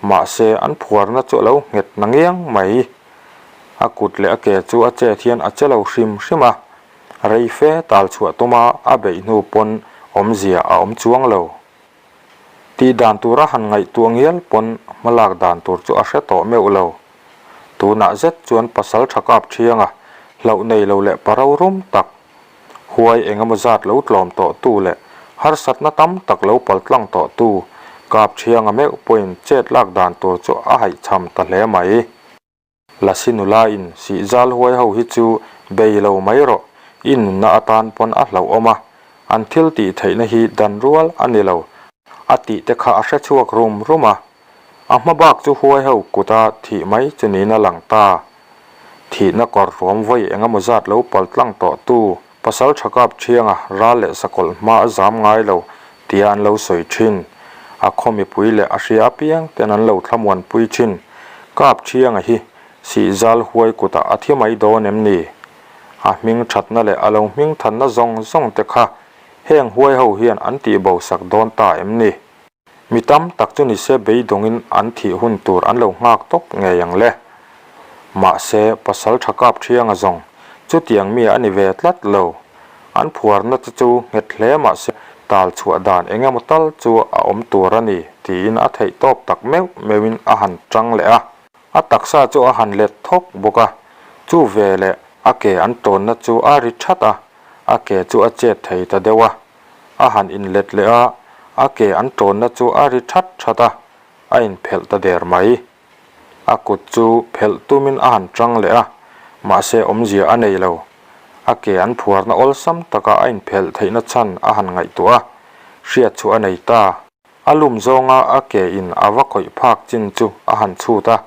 mahse an phuarna chu a lo nghet na ngiang mai. A kut leh a ke chu a chet hian a che lo hrim hrim a, rei fe tal chhuah tuma a beih hnu pawn awmzia a awm chuang lo. Tih dan tura han ngaihtuah ngial pawn hmalak dan tur chu a hre tawh meuh lo. Tunah zet chuan pasal tha kap thianga hlauh nei lo leh paro rum tak Huai eng emaw zat lo tlawm tawh tu leh harsatna tam tak lo pal tlang tawh tu kap thianga meuh pawhin chet lak dan tur chu a haihchham ta hle mai. Lasi nula in sihzal huai ho hi chu bei lo mai rawh, i nunna atan pawn a hlauhawm a, an thil tih theihna hi dan rual a ni lo, a tih te kha a hre chhuak rum rum a, a hma bak chu huai ho kuta thih mai chu niin a lang ta. Thihna kawr ruam vawi eng emaw zat lo pal tlang tawh tu, pasal tha kap thianga ral leh sakawlh hma a zam ngai lo tia an lo sawi thin. A khaw mipui leh a hria apiang ten an lo thlamuanpui thin. Kapṭhianga hi Sihzal huai kutah a thi mai dawn em ni? A hming ṭhatna leh a lo hming thanna zawng zawng te kha heng huai ho hian an tihbo sak dawn ta em ni? Mi tam tak chu nise beidawngin an thih hun tur an lo nghak tawp ngei ang le. Mahse, pasal tha kap thianga zawng chutiang mi a ni ve tlat lo. An phuarna te chu nghet hle mahse tal chhuah dan eng emaw tal chu a awm tur a ni tiin a theih tawp tak meuh meuhin a han tang leh a. A taksa chu a han let thawk bawk a, chu ve leh a ke an tawnna chu a ri that a, a ke chu a chet thei ta deuh a. A han inlet leh a, a ke an tawnna chu a ri that that a, a inphelh ta der mai. A kut chu phelh tumin a han tang leh a, mahse awmzia a nei lo. A ke an phuarna awlsam taka a inphelh theihna chhan a han ngaihtuah a, hriat chu a nei ta. A lum zawnga a ke in a va khawih phak chin chu a han chhut a,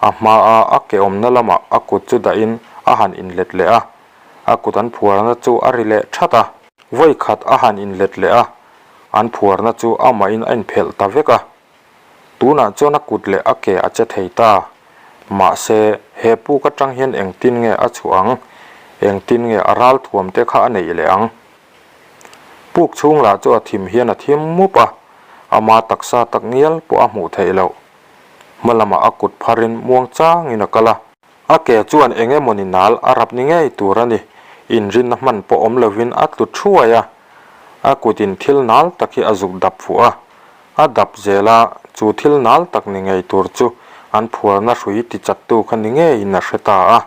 a hmaa a ke awmna lamah a kut chu dahin a han inlet leh a, a kut an phuarna chu a ri leh that a. Vawi khat a han inlet leh a, an phuarna chu amahin a inphelh ta vek a. Tunah chuan a kut leh a ke a che thei ta. Mahse, he puk atang hian engtin nge a chhuah ang? Engtin nge a ralthuam te kha a neih leh ang? Puk chhung lah chu a thim hian a thim mup a, ama taksa tak ngial pawh a hmuh theih loh. Hma lamah a kut pharin muang changin a kal a. A ke chuan eng emawni nal a rap ni ngei tur a ni, inrinna hman pawh awm lovin a tlu thuai a. A kutin thil nal tak hi a zuk dap fuh a, a dap zel a, chu thil nal tak ni ngei tur chu an phuarna hrui tichattu kha ni ngeiin a hre ta a.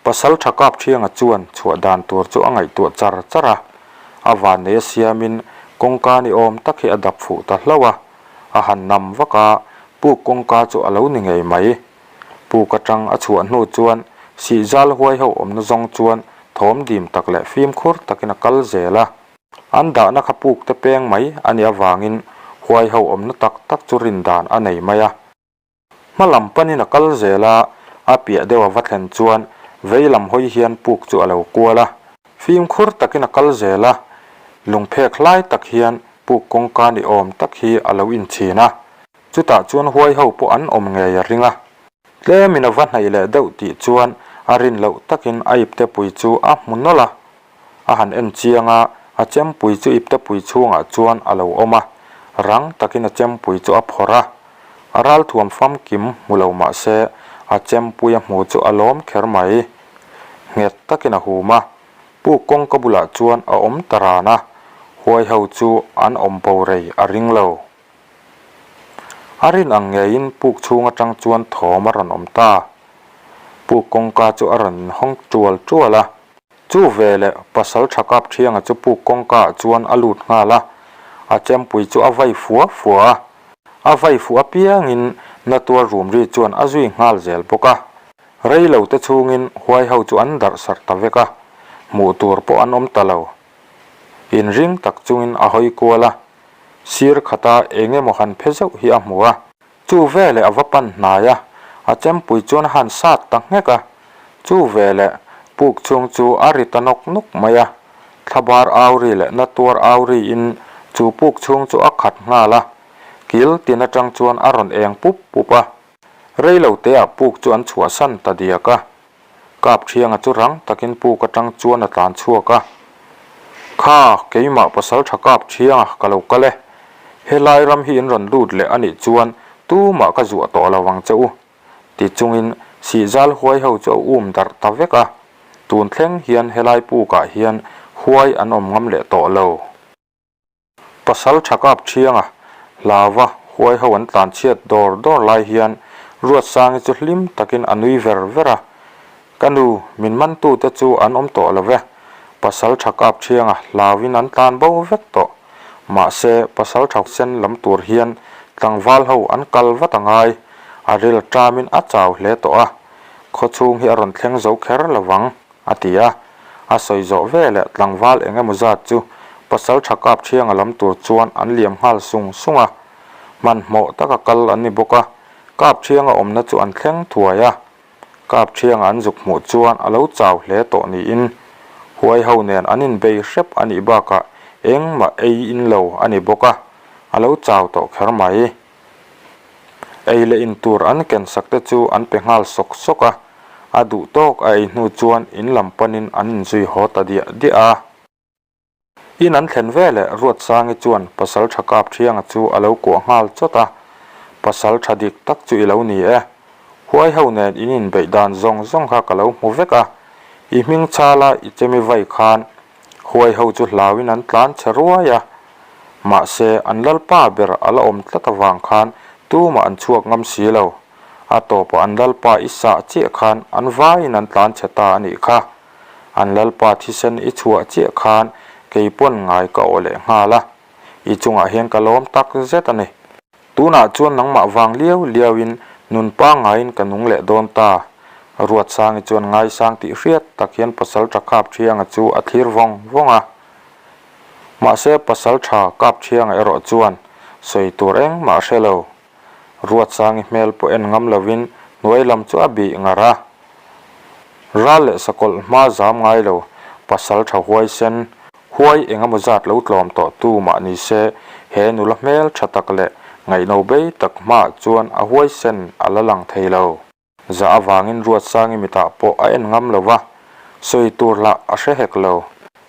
Pasal tha kap thianga chuan chhuah dan tur chu a ngaihtuah char char a, a vannei a siamin kawngka ni awm tak hi a dap fuh ta hlauh a, a han nam vak a, puk kawngka chu a lo ni ngei mai. Puk atang a chhuah hnu chuan sihzal huai ho awmna zawng chuan thawm dim tak leh fimkhur takin a kal zel a. An dahna kha puk te peng mai a nih avangin huai ho awmna tak tak chu rin dan a nei mai a. Hma lam panin a kal zel a, a piah deuh a va thlen chuan vei lam hawi hian puk chu a lo kual a. Fimkhur takin a kal zel a, lungphek hlai tak hian puk kawngka ni awm tak hi a lo inchhin a. Chutah chuan huai ho pawh an awm ngei a ring a. Tlemin a va hnaih leh deuh tih chuan a rin loh takin a iptepui chu a hmu nawlh a. A han en chiang a, a chempui chu iptepui chhungah chuan a lo awm a, rang takin a chempui chu a phawrh a. A ralthuam famkim hmu lo mah se a chempui a hmu chu a lawm kher mai. Nghet takin a hum a, puk kawngka bulah chuan a awm ta ran a, huai ho chu an awm bo rei a ring lo. A rin ang ngeiin puk chhung atang chuan thawm a rawn awm ta. Puk kawngka chu a rawn inhawng tual tual a. Chu veleh pasal tha kap thianga chu puk kawngka ah chuan a lut nghal a, a chempui chu a vai fua fua a. A vai fuh apiangin natuar rum ri chuan a zui nghal zel bawk a. Rei lo te chhungin huai ho chu an darh sarh ta vek a, hmuh tur pawh an awm ta lo. Inring tak chungin a hawi kual a, sir khata eng emaw han phe zeuh hi a hmu a. Chu veleh a va pan hnai a, a chempui chuan a han sat ta nghek a. Chu veleh puk chhung chu a ri ta nawk nawk mai a, thlabar au ri leh natuar au riin chu puk chhung chu a khat nghal a, kil tin atang chuan a rawn eng pup pup a. Rei lo teah puk chu an chhuahsan ta diak a. Kap thianga chu rang takin puk atang chuan a tlan chhuak a. Kha, keimah pasal tha kap thianga ka lo kal e. Helai ram hi in rawn lut leh a nih chuan tumah ka zuah tawh lo ang che u. Ti chungin sihzal huai ho chu a um darh ta vek a. Tun thleng hian helai pukah hian huai an awm ngam leh tawh lo. Pasal tha kap thianga hlauva huai ho an tlan chhiat dawr dawr lai hian Ruatsangi chu hlim takin a nui ver ver a, Ka nu, min mantute chu an awm tawh lo ve. Pasal tha kap thianga hlauin an tlan bo vek tawh. Mahse, pasal tha sen lam tur hian tlangval ho an kal vat a ngai. A ril tamin a chau hle tawh a, khawchhung hi a rawn thleng zo kher lo vang. A ti a. A sawi zawh veleh tlangval eng emaw zat chu pasal tha kap thianga lam tur chuan an liam nghal sung sung a. Hmanhmawh taka kal an ni bawk a, kap thianga awmna chu an thleng thuai a. Kap thianga an zuk hmuh chuan a lo chau hle tawh niin huai ho nen an inbei hrep a nih bakah engmah ei in lo a ni bawk a, a lo chau tawh kher mai. Ei leh in tur an ken sak te chu an pe nghal sawk sawk a, a duh tawk a ei hnu chuan in lam panin an inzui haw ta diah diah a. In an thlen veleh Ruatsangi chuan pasal tha kap thianga chu a lo kuah nghal chawt a, Pasal tha dik tak chu i lo ni e. Huai ho nen in inbeih dan zawng zawng kha ka lo hmu vek a, i hming chhala i chemi vai khan huai ho chu hlauin an tlan che ruai a. Mahse, an lalpa ber a la awm tlat avang khan tumah an chhuak ngam si lo. A tawpah an lalpa i sah chiah khan an vaiin an tlan che ta a nih kha. An lalpa thisen i chhuah chiah khan kei pawn ngai ka awh leh nghal a, i chungah hian ka lawm tak zet a ni. Tunah chuan nangmah vang liau liauin nun pangngaiin ka nung leh dawn ta. Ruatsangi chuan ngaisang tih hriat tak hian pasal tha kap thianga chu a thlir vawng vawng a. Mahse pasal tha kap thianga erawh chuan sawi tur engmah a hre lo. Ruatsangi hmel pawh en ngam lovin hnuai lam chu a bih ngar a. Ral leh sakawlh hma zam ngai lo, pasal tha huaisen, huai eng emaw zat lo tlawm tawh tu mah ni se, he nula hmel tha tak leh ngaihno bei tak hmaah chuan a huaisen a la lang thei lo. Zah avangin Ruatsangi mitah pawh a en ngam lo va, sawi tur lah a hre hek lo.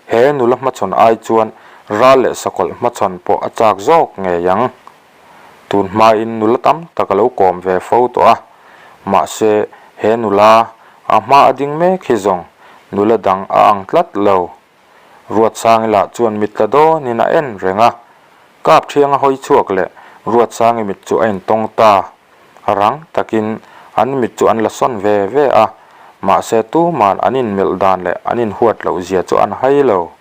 He nula hmachhawn ai chuan ral leh sakawlh hmachhawn pawh a chak zawk ngei ang. Tun hmain nula tam tak a lo kawm ve fo tawh a, mahse he nula a hma a ding mek hi zawng nula dang a ang tlat lo. Ruatsangi lah chuan mit tla dawnin a en reng a, kap thianga hawi chhuak leh Ruatsangi mit chu a intawng ta. Rang takin an mit chu an la sawn ve ve a, mahse tuman an inmelh dan leh an inhuat loh zia chu an hai lo.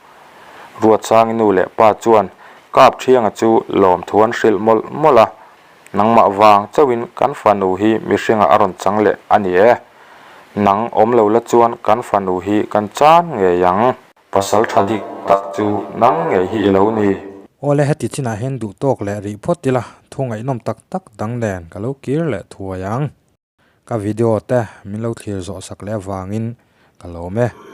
Ruatsangi nu leh pa chuan Kap Thianga chu lawmthu an hrilh mawlh mawlh a, Nangmah vang chauhin kan fanu hi mihringah a rawn chang leh a ni e. Nang awm lo la chuan kan fanu hi kan chan ngei ang. Pasal tha dik tak chu nang ngei hi i lo ni. Awle heti chinah hian duh tawk leh rih phawt ila, thu ngaihnawm tak tak dang nen ka lo kir leh thuai ang. Ka video te min lo thlir zawh sak leh avangin ka lawm e.